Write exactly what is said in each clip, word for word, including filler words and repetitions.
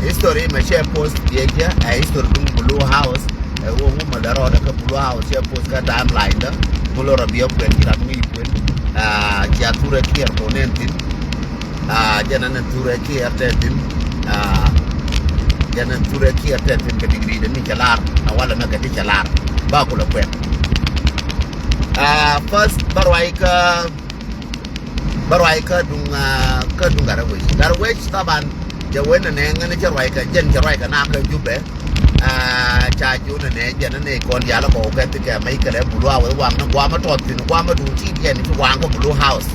History mɛ cɛ post diɛ jɛ ɛ history duŋ Blue House. Ɛ wä ŋu mɛ dɛ rɔɔdɛ kä Blue House cɛ post kä timeline dä. Ŋu lɔ rɔ biɛ kuɛn ci ram ŋi̱i̱c kuɛn. Cia thurɛ kiɛɛr kɔ nɛn thin. Jɛn anɛ thurɛ kiɛɛr tɛ thin. Jɛn anɛ thurɛ kiɛɛr tɛ thin kɛ degree dɛ ni cɛ lar na walɛ mɛ kɛ ti cɛ lar. Ba kulɛ kuɛn. First bä ruac kä Bä ruac kä duŋ, kä duŋ Gatwec. Gatwec thaban jɛ wen nɛ ŋän cɛ ruac kä jɛn cɛ ruac kä na kä Jubɛ. Ca jiu nɛ nɛ jɛn nɛ kɔn dial kɔ kɛ thikɛ mɛ ikɛ lɛ Blue House waŋ nɛ guamä tɔt thin guamä duŋ ti jɛn ci waŋ kä Blue House.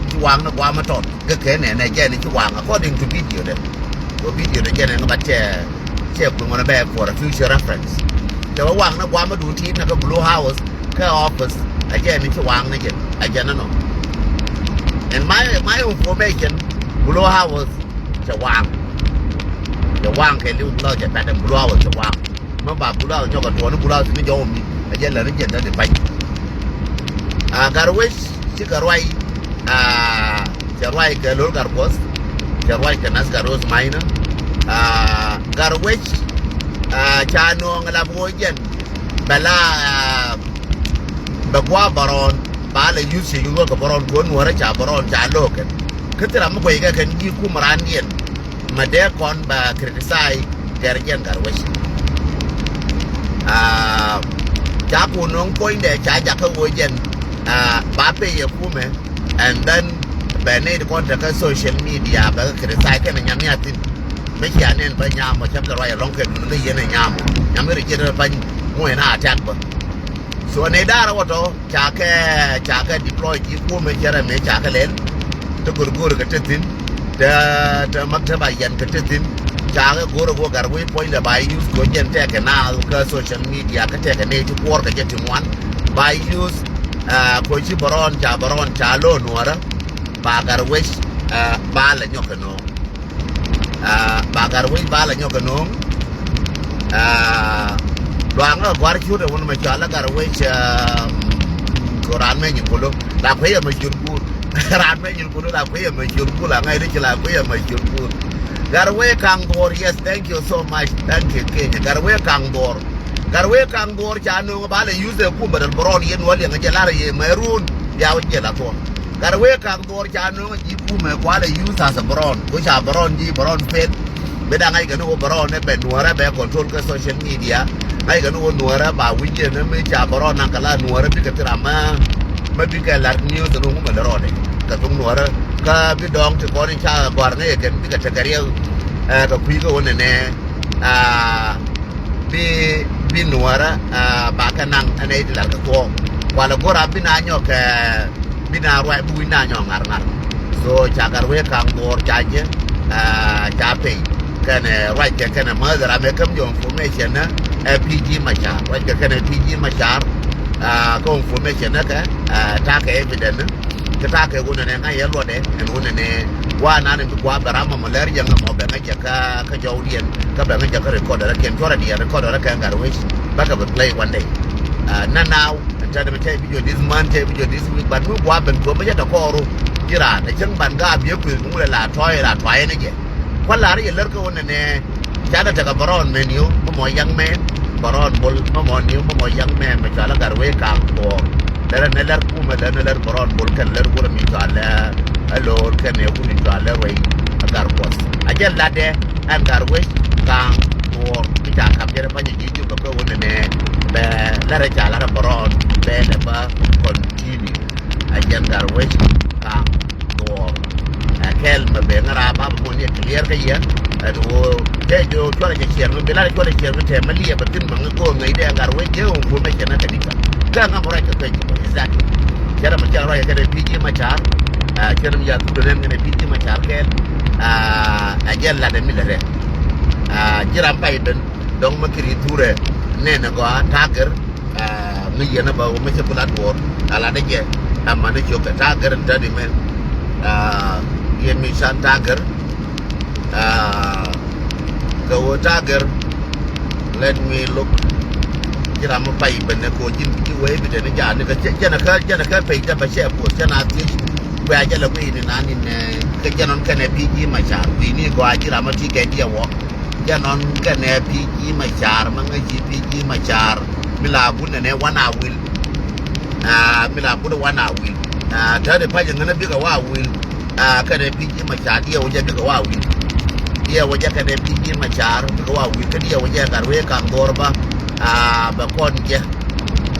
Ci waŋ nɛ guamä tɔt kɛ kɛ nɛ nɛ jɛn ci waŋ according to video dɛ. Kɔ video dɛ jɛn nɛ ŋä ba tɛ cɛ kuŋ ŋɔnɛ bɛ for a future reference. Cɛ wä waŋ nɛ guamä duŋ ti nɛ kä Blue House. Kä office a jɛ ni ci waŋ ni jɛ a jɛ ni nɔ. In my my information, Blue House cɛ waŋ. Cɛ waŋ kɛ liw Blue House cɛ pɛt in Blue House cɛ waŋ. Mɛ ba Blue House nyɔk a tuɔni Blue House ni jɔw mi a jɛ lɛ ni jɛ ni pany. A Gatwec ci kɛ ruac. A cɛ ruac kɛ Lol Gatkuɔth. Cɛ ruac kɛ Nas Gatwec Maina. A Gatwec. A ca nööŋ la bi wä jɛn bɛ la. Bɛ gua̱a̱ bärɔn ba lɛ yuth cɛ yuth wä kɛ bärɔn kuɔn nuɔ̱rä ca bärɔn ca lo̱o̱kɛn. Kä thil ram mi guɛc kɛ kɛn ji̱ kum raan diɛn. Mɛ dee kɔn bɛ criticize gɛr jɛn Gatwec. Ca kun no̱ŋ puɔ̱nydɛ ca jakä wä jɛn. Ba pey yɛ kumɛ. And then bɛ nɛy ti kɔn tekɛ social media bɛ kɛ criticize kɛnɛ nyam ya thin. Mi cia nɛn bä nyam ɔ cäm kɛ ruac ɛlɔ̱ŋ kɛ dun kä yɛn ɛ nyam ɔ nyam mi ri jiɛt bä pany. Ŋuɛ na attack bä. So nɛy da̱rä wä tɔ ca kɛ ca kɛ deploy ji̱ kuɔmɛ cɛ rɛ mëë ca kɛ lɛl. Te go̱r go̱r kɛ te thin. Te te maktaba yɛn kɛ te thin. Ca kɛ go̱r ɛ wä Gatwec puɔ̱nydɛ ba use kɛ jɛn tɛkɛ naath kä social media kä tɛkɛ nɛy ti kuɔr kɛ jɛ ti ŋuan. Ba use. Kɔ ci bärɔn ca bärɔn ca lo̱o̱ nuɔ̱rä. Ba Gatwec ba lɛ nyɔk kɛ no̱o̱ŋ. Ba Gatwec ba lɛ nyɔk kɛ no̱o̱ŋ. Luaŋä gua̱r ciötdɛ wun mɛ cɔal lä Gatwec. Kɔ raan mɛ nyin kolo la kuecɛ mɛ ciöt guur. Raan mɛ nyin kolo la kuecɛ mɛ ciöt guur la ŋa̱c ri ci la kuecɛ mɛ ciöt guur. Gatwec kaŋ dhuɔr, yes, thank you so much, thank you Kenya. Gatwec kaŋ dhuɔr. Gatwec kaŋ dhuɔr ca no̱o̱ŋ ba lɛ use ɛ kum bä däl bärɔn yɛn wä liɛŋ jɛ lar yɛ mɛ run. Bia wä jɛ la thuɔ̱ŋ. Gatwec kaŋ dhuɔr ca no̱o̱ŋ ji̱ kumɛ kualɛ use as a bärɔn. Ku ca bärɔn ji̱ bärɔn fail. Bi da̱ŋ ŋa̱ckɛ ni wä bärɔn ɛ bɛ nuɔ̱ɔ̱rä bɛ control kä social media. Ŋa̱ckɛ ni wä nuɔ̱ɔ̱rä ba wi̱c yɛn mi ca bärɔn naŋ kɛ la nuɔ̱ɔ̱rä bikɛ thil ram mä bikɛ lat news ni wä mɛ lɛ rɔɔdɛ. Kɛ thuk nuɔ̱ɔ̱rä kä bi dɔ̱ŋ ti kɔn in ca gɔ̱a̱r ŋäc ɛ kɛn bikɛ tekɛ riɛk. Kɛ kui̱ kä wä nɛnɛ. Bi bi nuɔ̱ɔ̱rä ba kɛ naŋ ɛn ɛ ti lat kɛ thuɔ̱ɔ̱k. Kualɛ go̱r a bi na nyɔk kɛ bi na ruac bi wi̱c na nyɔk ŋa̱r ŋa̱r. So ca Gatwec kaŋ dhuɔr ca jɛ. Ca pey kɛnɛ ruac kɛ kɛnɛ mäth ram ɛ käm jɔŋ information nä. Ɛ P G Macar ruac kɛ kɛnɛ P G Macar. Kä information nä kɛ ta̱a̱ kɛ evidence. Kä ta̱a̱ kɛ wunɛ nɛ ŋa̱c yɛ luɔtdɛ ɛn wunɛ nɛ. Wa nan in bi gua̱a̱ bɛ ram mɔ mɔ lɛr jɛ ŋä mɔ bɛ ŋäc jɛ kä kä jɔwdiɛn kä bɛ ŋäc jɛ kä recorder kiɛn cuɔrɛ diɛn recorder kɛ Gatwec. Bä kɛ bi play one day. Nä now. Ɛn tɛt mi tɛy bi jɔ this month tɛy bi jɔ this week but mi gua̱a̱ ben guɔ̱m mi jɛ tɛ kɔɔru. Ji̱ raan ɛ cäŋ ban gaap yɛ kuëth mi ŋulɛ la tɔ̱ɔ̱c la tɔ̱ɔ̱c ni jɛ. Kua̱ la̱r yɛ lär kä wä nɛnɛ. Canɛ tekɛ bärɔn mɛ niw mi mɔ yaŋ mɛ. Bärɔn bol mi mɔ niw mi mɔ yaŋ mɛ mɛ cɔal ɛ Gatwec kaŋ thuɔɔk. Lɛr ɛn ɛ lɛr kumɛ lɛr ni lɛr bärɔn bol kɛn lɛr wurɛ mi cɔal ɛ lo̱o̱r kɛn ɛ wuni cɔal ɛ ruɛy. Ɛ Gatkuɔth a jɛ latdɛ ɛn Gatwec kaŋ thuɔɔk mi ca kap jɛ rɛ pa̱nyɛ ji̱. Bä kä wä nɛnɛ bɛ lärä ca lärä bärɔn bɛ lɛ bä continue. A jɛn Gatwec kaŋ dhuɔɔr. Ɛ kɛl mɛ bɛ ŋä raap bä bä muɔ̱n yɛ clear kä yɛ. Ɛn ɣöö tɛ jɛ cuɔlɛ cɛ ciɛɛr mi bi lärä cuɔlɛ ciɛɛr mi tɛmɛ liɛpɛ thi̱n mɛ ŋä go̱o̱r ŋäcdɛ Gatwec jɛ ɣöö kuɔn mɛ cɛ nä kɛ ni̱kä. Kä ŋä mɛ ruac kɛ kɛ ji̱ bä exactly. Cɛ rɛ mɛ cɛ ruac kɛ kɛ dee pi̱i̱ ji̱ mɛ ca̱r. Cɛ rɛ mɛ ya̱ thuk dee nɛn kɛ dee pi̱i̱ ji̱ mɛ ca̱r kɛɛl. Ɛ jɛn lat ɛ mi lɛ rɛ. Ji̱ ram pay ben. Dɔ̱ŋ mi kiri thurɛ nɛnɛ gɔaa ta̱a̱ gɛr. Ŋäc yɛn a bä wä mi cɛ bi la duɔ̱ɔ̱r a la dee jɛ. Amäni ciökɛ ta̱a̱ gɛr in täni mɛ. Yɛn mi can ta̱a̱ gɛr. Kɛ wä ta̱a̱ gɛr. Let me look. Ji̱ ram mi pay ben nɛ kɛ wä ji̱n ji̱ wee bi tɛni ja̱a̱n ni kɛ jɛn a kä jɛn a kä pay jɛ bɛ cɛ puɔth cɛ na thiec. Kuɛ a jɛ lɛ wee ni na ni nɛ kɛ jɛn ɔn kɛnɛ pi̱i̱ ji̱ ma ca̱r wi̱i̱ ni gɔaa ji̱ ram mi ti kɛ diɛ wä. Jɛ nɔn kɛnɛ P G Machar, ma ŋäc ci P G Machar. Mi la bun nɛnɛ wan a wil. Ah, mi la bun wan a wil. Ah, tɛt i̱ pa̱c ɛŋän a bikɛ wa wil. Ah, kɛnɛ P G Machar diɛ wä jɛ bikɛ wa wil. Diɛ wä jɛ kɛnɛ P G Machar bikɛ wa wil. Kä diɛ wä jɛ Gatwec Kaŋ Dhɔr bä. Ah, bɛ kɔn jɛ.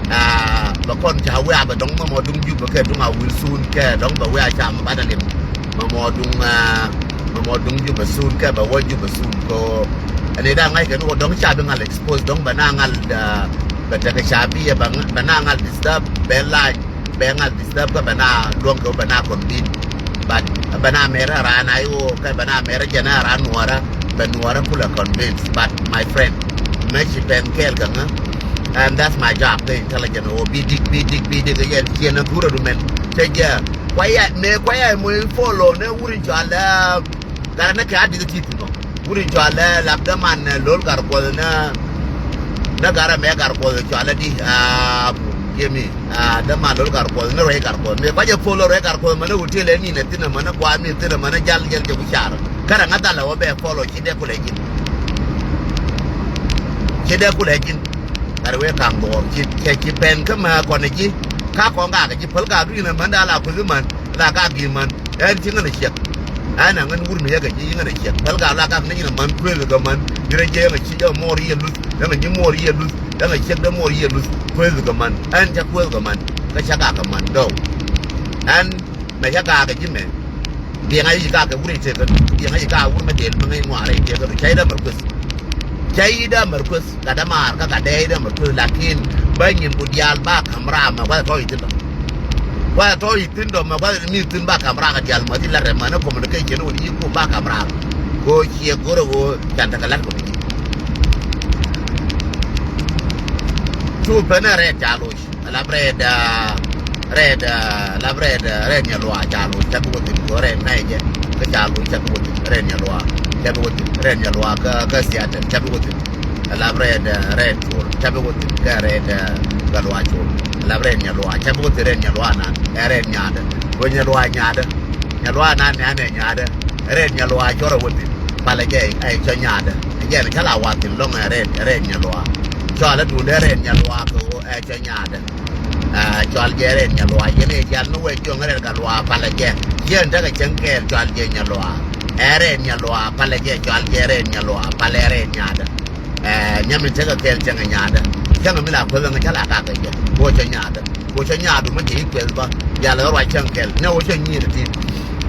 Ah, bɛ kɔn ca wiaa bɛ dɔŋ mɛ mɔ duŋ Jubɛ kɛ duŋ a wil sun kɛ dɔŋ bɛ wiaa ca mɛ banɛ lim. Mɛ mɔ duŋ, ah, mɛ mɔ duŋ Jubɛ sun kɛ bɛ wä Jubɛ sun ko. Ɛn i̱ da̱a̱ ŋa̱ckɛ ni wä dɔŋ ca bi ŋal expose dɔŋ bɛ na ŋal, ah, bɛ tekɛ ca bi yɛ bɛ na ŋal disturb bɛ lac bɛ ŋal disturb kä bɛ na luɔ̱ŋ kɛ bɛ na convince. But bɛ na mɛrɛ raan a i̱ wä kɛ bɛ na mɛrɛ jɛn a raan nuɔrä bɛ nuɔrä kulɛ convince. But my friend, mɛ ci pɛn kɛɛl kɛ ŋä. And that's my job kɛ intelligent o bi dik bi dik bi dik yɛn ciɛn a thurä du mɛn. Cɛ jɛ kuayɛ mɛ kuayɛ mɔ follow ni wuri cɔal. Garɛ ni kɛ a dik ti ti nɔ. Wuri cɔal lap däman Lol Gatkuɔth ni. Ni garɛ mɛ Gatkuɔth cɔal di. Yemi däman Lol Gatkuɔth ni Ruec Gatkuɔth mɛ kuayɛ follow Ruec Gatkuɔth mɛ ni hotel ni nɛ thin mɛ ni kua̱r mi thin mɛ ni jal jɛl jɛ ku car. Kärɛ ŋä dhalɛ wä bɛ follow ci dee kulɛ ji̱n. Ci dee kulɛ ji̱n. Gatwec Kaŋ Dhɔr ci cɛ ci pɛn kä mɛ kɔn ji̱. Ka kɔn gakɛ ji̱ päl gak dui̱n män da̱a̱ la kueth män la gak gi̱i̱ män. Ɛn ci ŋän a ciɛk. Ɛn a ŋän wur mi yɛ kɛ ji̱ ŋän a ciɛk päl gak la gak ni ji̱n män kueth kɛ män. Ji̱n a jiɛ ɛn a ci jɛ muɔr yɛ luth ɛn a ji̱ muɔr yɛ luth ɛn a ciɛk dee muɔr yɛ luth kueth kɛ män. Ɛn cɛ kueth kɛ män kä cɛ gak kɛ män dɔw. Ɛn mɛ cɛ gak kɛ ji̱ mɛ. Diɛŋa yi ka kɛ wur itek kɛ diɛŋa yi ka wur mɛ del mɛ ŋäc ŋuan rɛy itek kɛ cay dä mɛr kueth. Cay dä mɛr kueth gat dä maar kä gat dɛy dä mɛr kueth lakin bä nyin ku diaal ba ka̱m raam mɛ gua̱th tɔ̱ ithin dɔ. Gua̱th tɔ̱ ithin dɔ mɛ gua̱th mi thin ba ka̱m raam kɛ diaal mɛ thi lat rɛ mɛ ni communication wä ni yi ku ba ka̱m raam. Ko ciɛ go̱rɛ wä can tekɛ lat kɔ bi ji̱. Cu pɛn ɛ rɛɛt ca loc. Lap rɛɛt, ah, rɛɛt, ah, lap rɛɛt, ah, rɛɛt Nyaluaa ca loc, ca bi wä thi̱n, kɛ rɛɛt nɛy jɛ, kä ca loc, ca bi wä thi̱n, rɛɛt Nyaluaa, ca bi wä thi̱n, rɛɛt Nyaluaa kä, kä Seattle, ca bi wä thi̱n. Lap rɛɛt, ah, rɛɛt Cuɔl, ca bi wä thi̱n, kä rɛɛt, ah, Gatluaa Cuɔl. Lap rɛɛt Nyaluaa, ca bi wä thi̱n, rɛɛt Nyaluaa nan, ɛ rɛɛt Nyaadä. Wä Nyaluaa Nyaadä. Nyaluaa nan nɛ anɛ Nyaadä. Rɛɛt Nyaluaa cɔrɛ wä thi̱n. Palɛ jɛ, ɛ cɔ Nyaadä. Jɛ ni ca la wa thi̱n lɔŋ ɛ rɛɛt, rɛɛt Nyaluaa. Cɔalɛ duundɛ rɛɛt Nyaluaa kɛ ɣöö ɛ cɔ Nyaadä. Ɛ, cɔal jɛ rɛɛt Nyaluaa, yɛn ɛ jial ni wee jiɔŋ rɛɛt Gatluaa palɛ jɛ. Yɛn tekɛ cäŋ kɛɛl cɔal jɛ Nyaluaa. Ɛ rɛɛt Nyaluaa palɛ jɛ, cɔal jɛ rɛɛt Nyaluaa palɛ rɛɛt Nyaadä. Ɛ, nyam in tekɛ kɛɛl cäŋ ɛ Nyaadä. Cäŋ ɛ mi la kueth ɛŋ cä la kakɛ jɛ. Kuɔ cä Nyaadä. Kuɔ cä Nyaadu mi cɛ yi kueth bä. Jial ɛ ruac cäŋ kɛɛl. Nɛ wä cä nyier ti.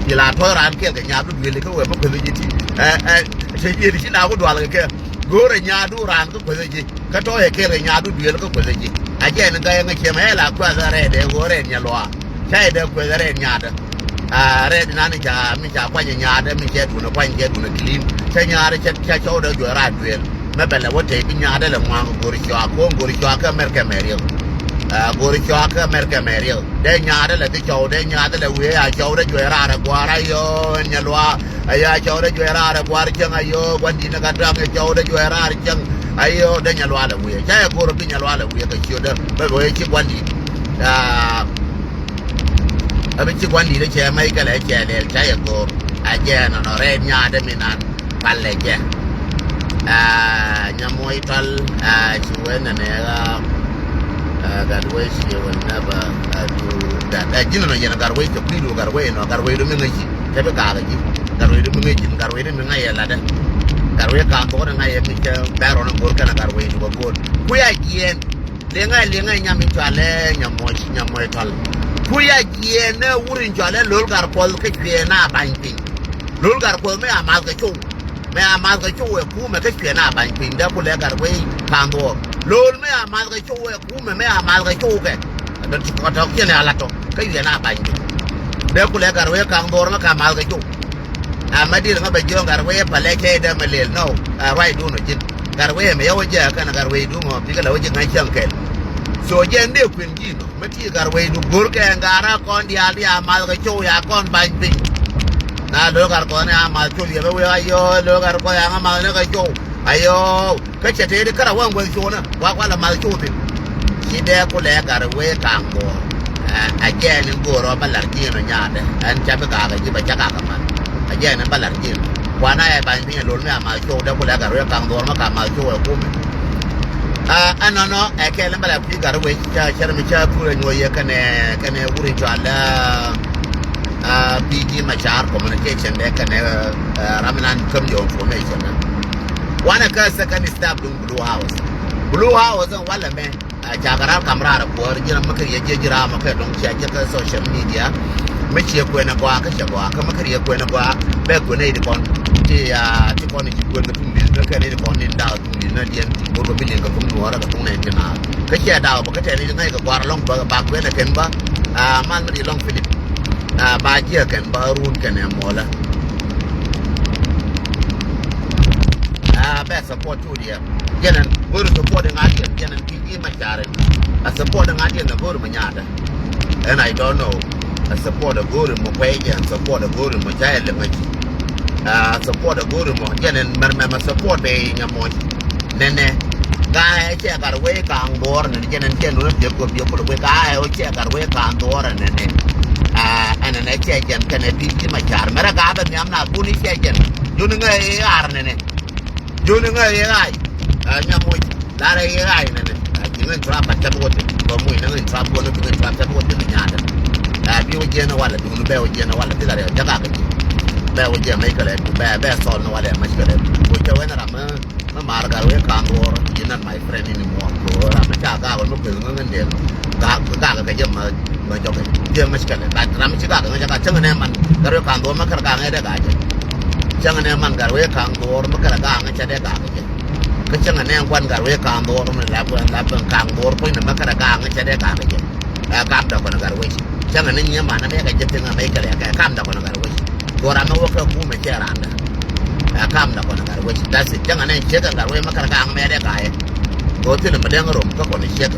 Ji̱ la tɔ̱ raan kɛɛl kɛ Nyaadu duëëli kä wee mi kueth ji̱ ti. Ɛ, ɛ, cɛ nyier ci na ku dual kɛ kɛ. Go̱o̱rɛ Nyaadu raan kä kueth ji̱. Kä tɔ̱ yɛ kɛɛl kɛ Nyaadu duëël kä kueth ji̱. A jɛ ni gayɛ ŋä ciɛmɛ ɛ la kuath rɛɛdɛ ɣöö rɛɛt Nyaluaa. Ca yɛ dee kueth rɛɛt Nyaadä. A rɛɛt inan ca mi ca kuany Nyaadä mi cɛ duundɛ kuany cɛ duundɛ clean. Cä Nyaadä cɛ ca cɔwdɛ juɔc raar duëël. Mɛ bɛ lɛ wä tey bi Nyaadä lɛ ŋuaŋ go̱ri cɔak ko̱o̱ŋ go̱ri cɔak kä Mɛrkɛ Mɛriɛl. A go̱ri cɔak kä Mɛrkɛ Mɛriɛl. Dee Nyaadä lɛ thi cɔw dee Nyaadä lɛ wiee a cɔwdɛ juɔc raar ɛ gua̱a̱r a yɔɔ ɛn Nyaluaa. Aya cɔwdɛ juɔc raar ɛ gua̱a̱r cäŋ ayoo gua̱ndi̱t ni ka da̱ŋ ɛ cɔwdɛ juɔc raar cäŋ. Ayoo dee Nyaluaa lɛ wiee ca yɛ go̱r bi Nyaluaa lɛ wiee kɛ ciötdä bɛ bɛ wee ci gua̱ndi̱t. Aa, ɛ bi ci gua̱ndi̱t ɛ cɛ mɛc kɛlɛ cɛ lɛl ca yɛ go̱r. A jɛ nɔnɔ rɛɛt Nyaadä mi nan palɛ jɛ. Aa, Nyamuɔc Tɔl, aa, ci wen nɛ nɛ ɣä. Aa, Gatwec will never, aa, do that. Aa, ji̱n nɔ yɛn Gatwec kɛ kui̱du Gatwec nɔ Gatwec du mi ŋäc ji̱. Cä bi kakä ji̱. Gatwec du mi ŋäc ji̱n Gatwec du mi ŋäc yɛ latdä. Gatwec ka̱n thuɔ̱k ni ŋa̱c yɛ mi cä bɛr rɔn in go̱r kɛn Gatwec du kɛ go̱r. Kui̱ a jiɛɛn. Liŋɛ liŋɛ nyam in cɔalɛ Nyamuɔc Nyamuɔc Tɔl. Kui̱ a jiɛɛn ni wur in cɔalɛ Lol Gatkuɔth kä cuɛ na bany piny. Lol Gatkuɔth mi a math kɛ cow. Mɛ a math kɛ cow ɛ kumɛ kä cuɛ na bany piny dee kulɛ Gatwec ka̱n dhuɔɔr. Lol mɛ a math kɛ cow ɛ kumɛ mɛ a math kɛ cow kɛ. Kɔtɔk ciɛn ɛ a lat tɔ kä cuɛ na bany piny. Dee kulɛ Gatwec ka̱n dhuɔɔr mɛ ka math kɛ cow. A mɛ di̱t ŋä bɛ jiɔ̱ɔ̱ŋ Gatwec ɛ pälɛ cɛ idɛ mɛ lel nɔ. Ɛ ruacdun ɔ ji̱n Gatwec ɛmɛ yɛ wä jɛ kɛn Gatwec duŋ ɔ bikɛ lɛ wä ji̱ ŋa̱c cäŋ kɛl. So jɛ ɛn dee kuën ji̱ nɔ. Mi ti Gatwec du go̱r kɛ ŋa̱rä kɔn diaal ti a math kɛ cow ya kɔn bany piny. Na lo̱k Gatkuɔth ni a math cow yɛ bɛ wee ayoo lo̱k Gatkuɔth ya ŋa math ni kɛ cow. Ayoo kä cɛ tëëdi kärä wä ŋuɛth cownä wa kualɛ math cow thi̱n. Ci dee kulɛ Gatwec ka̱a̱ŋ go̱o̱r. Ɛ jɛɛn in go̱o̱r ɔ bä la̱r ji̱n ɔ nyaatdɛ ɛn ca bi ka̱a̱kɛ ji̱ bɛ cä ka̱a̱kɛ math. Ɛ jɛɛn in bä la̱r ji̱n. Kuan a ɛ bany piny ɛ lol mi a math show dee kulɛ gat ruec kaŋ dhuɔr mi ka math show ɛ kumɛ. Aa, ɛnɔnɔ ɛ kɛl in bɛ la kui̱ gat ruec ca cɛr mi ca thurɛ nyuɔ̱c yɛ kɛnɛ, kɛnɛ wuri cɔal, aa, aa, P G Machar communication dɛ kɛnɛ, aa, ram nan käm yɛ information dɛ. Wanɛ kä second step duŋ Blue House. Blue House in walɛ mɛ. Aa, ca kɛ rar kam rar kuäär ji̱n ram mi kɛ riɛ jiɛ ji̱ ram mi kɛ dɔŋ cia jiɛ kä social media. Mi ciɛ kuɛn a gɔaa kä cɛ gɔaa kä mi kɛ riɛ kuɛn a gɔaa bɛ kuɛn a i̱ di kɔn. Ti, aa, ti kɔn i̱ ci kuɛn kɛ tuŋ di̱n kä kɛn i̱ di kɔn in daw tuŋ di̱n na diɛn. Go̱r kɛ bi liŋ kɛ tuŋ nuɔɔrä kɛ tuŋ nɛn ti na. Kä ciɛ daw bä kä tɛn i̱ di ŋäc kɛ gɔaa lɔŋ bä, bä kuɛn a kɛn bä. Aa, mal mi di lɔŋ Philip. Aa, ba jiɛ kɛn bä run kɛn ɛ muɔlä. Aa, bɛ support tu diɛ. Jɛn ɛn go̱r support in ŋa̱ diɛn, jɛn ɛn P G Machar in. A support in ŋa̱ diɛn a go̱r mɛ nyaatɛ. And I don't know. A support a go̱r in mɛ kuɛy jɛ, a support a go̱r in mɛ ca ɛ lɛ mɛ ci. A support a go̱r in mɔ, jɛn ɛn mɛr mɛmɛ support bɛ in a mɔc. Nɛnɛ. Gaa ɛ cɛ gat wee kaŋ duɔɔr nɛnɛ, jɛn ɛn cɛ nunä biɛ go̱r biɛ kulɛ wee, gaa ɛ cɛ gat wee kaŋ duɔɔr nɛnɛ. Aa, ɛn ɛn ɛ cɛ jɛn kɛnɛ P G Machar. Mɛrɛ gaa bɛ nhiam na buni cɛ jɛn. Juni ŋä ɛ ar nɛnɛ. Joni ŋä yɛ ɣa̱c. Ɛ, nya moc. Larɛ yɛ ɣa̱c nɛnɛ. Ɛ, ji̱ ŋän trap a tɛp wä ti. Bä moc nɛ ŋän trap wä ni bi ŋän trap tɛp wä ti ni nyaatɛ. Ɛ, bi wä jiɛn walɛ duun bɛ wä jiɛn walɛ ti la rɛ jɛ gak ji̱. Bɛ wä jiɛn mec kɛ lɛ bɛ, bɛ thɔl ni walɛ mec kɛ lɛ. Wä cɛ wä ni ram mi, mi mar gat wee ka̱n duɔɔr. Ji̱ nan my friend ini muɔ̱ɔ̱n. Kɛ wä ram mi ca gak wä mi kueth ŋä ŋän dɛn. Gak, gak kɛ jɛ ma. Mɛ jɔkɛ tiɛ mɛ cikɛ lɛ gat ram mi ci gak ŋä jɛ gat cäŋ nɛ man gat wee ka̱n duɔɔr mɛ kɛr gak ŋä dɛ gak jɛ. Cäŋ nɛ man gat wee ka̱n duɔɔr mɛ kɛr gak ŋä cɛ dɛ gak jɛ. Kä cäŋ nɛ ŋuan gat wee ka̱n duɔɔr mɛ lap wee lap ben ka̱n duɔɔr puɔ̱ny nɛ mɛ kɛr gak ŋä cɛ dɛ gak jɛ. Ɛ kam dɔ kɔn gat wee ci cäŋ nɛ nyiɛ man nɛ mɛ kɛ jɛ tiŋ mɛ kɛ lɛ kɛ kam dɔ kɔn gat wee ci. Duɔɔr ram mɛ wä kɛ kumɛ cɛ randɛ. Ɛ kam dɔ kɔn gat wee ci. That's it. Cäŋ nɛ ciek gat wee mɛ kɛr gak ŋä mɛ dɛ gak jɛ. Kɛ ɣöö thilɛ mi dee ŋä rom kä kɔn ciek.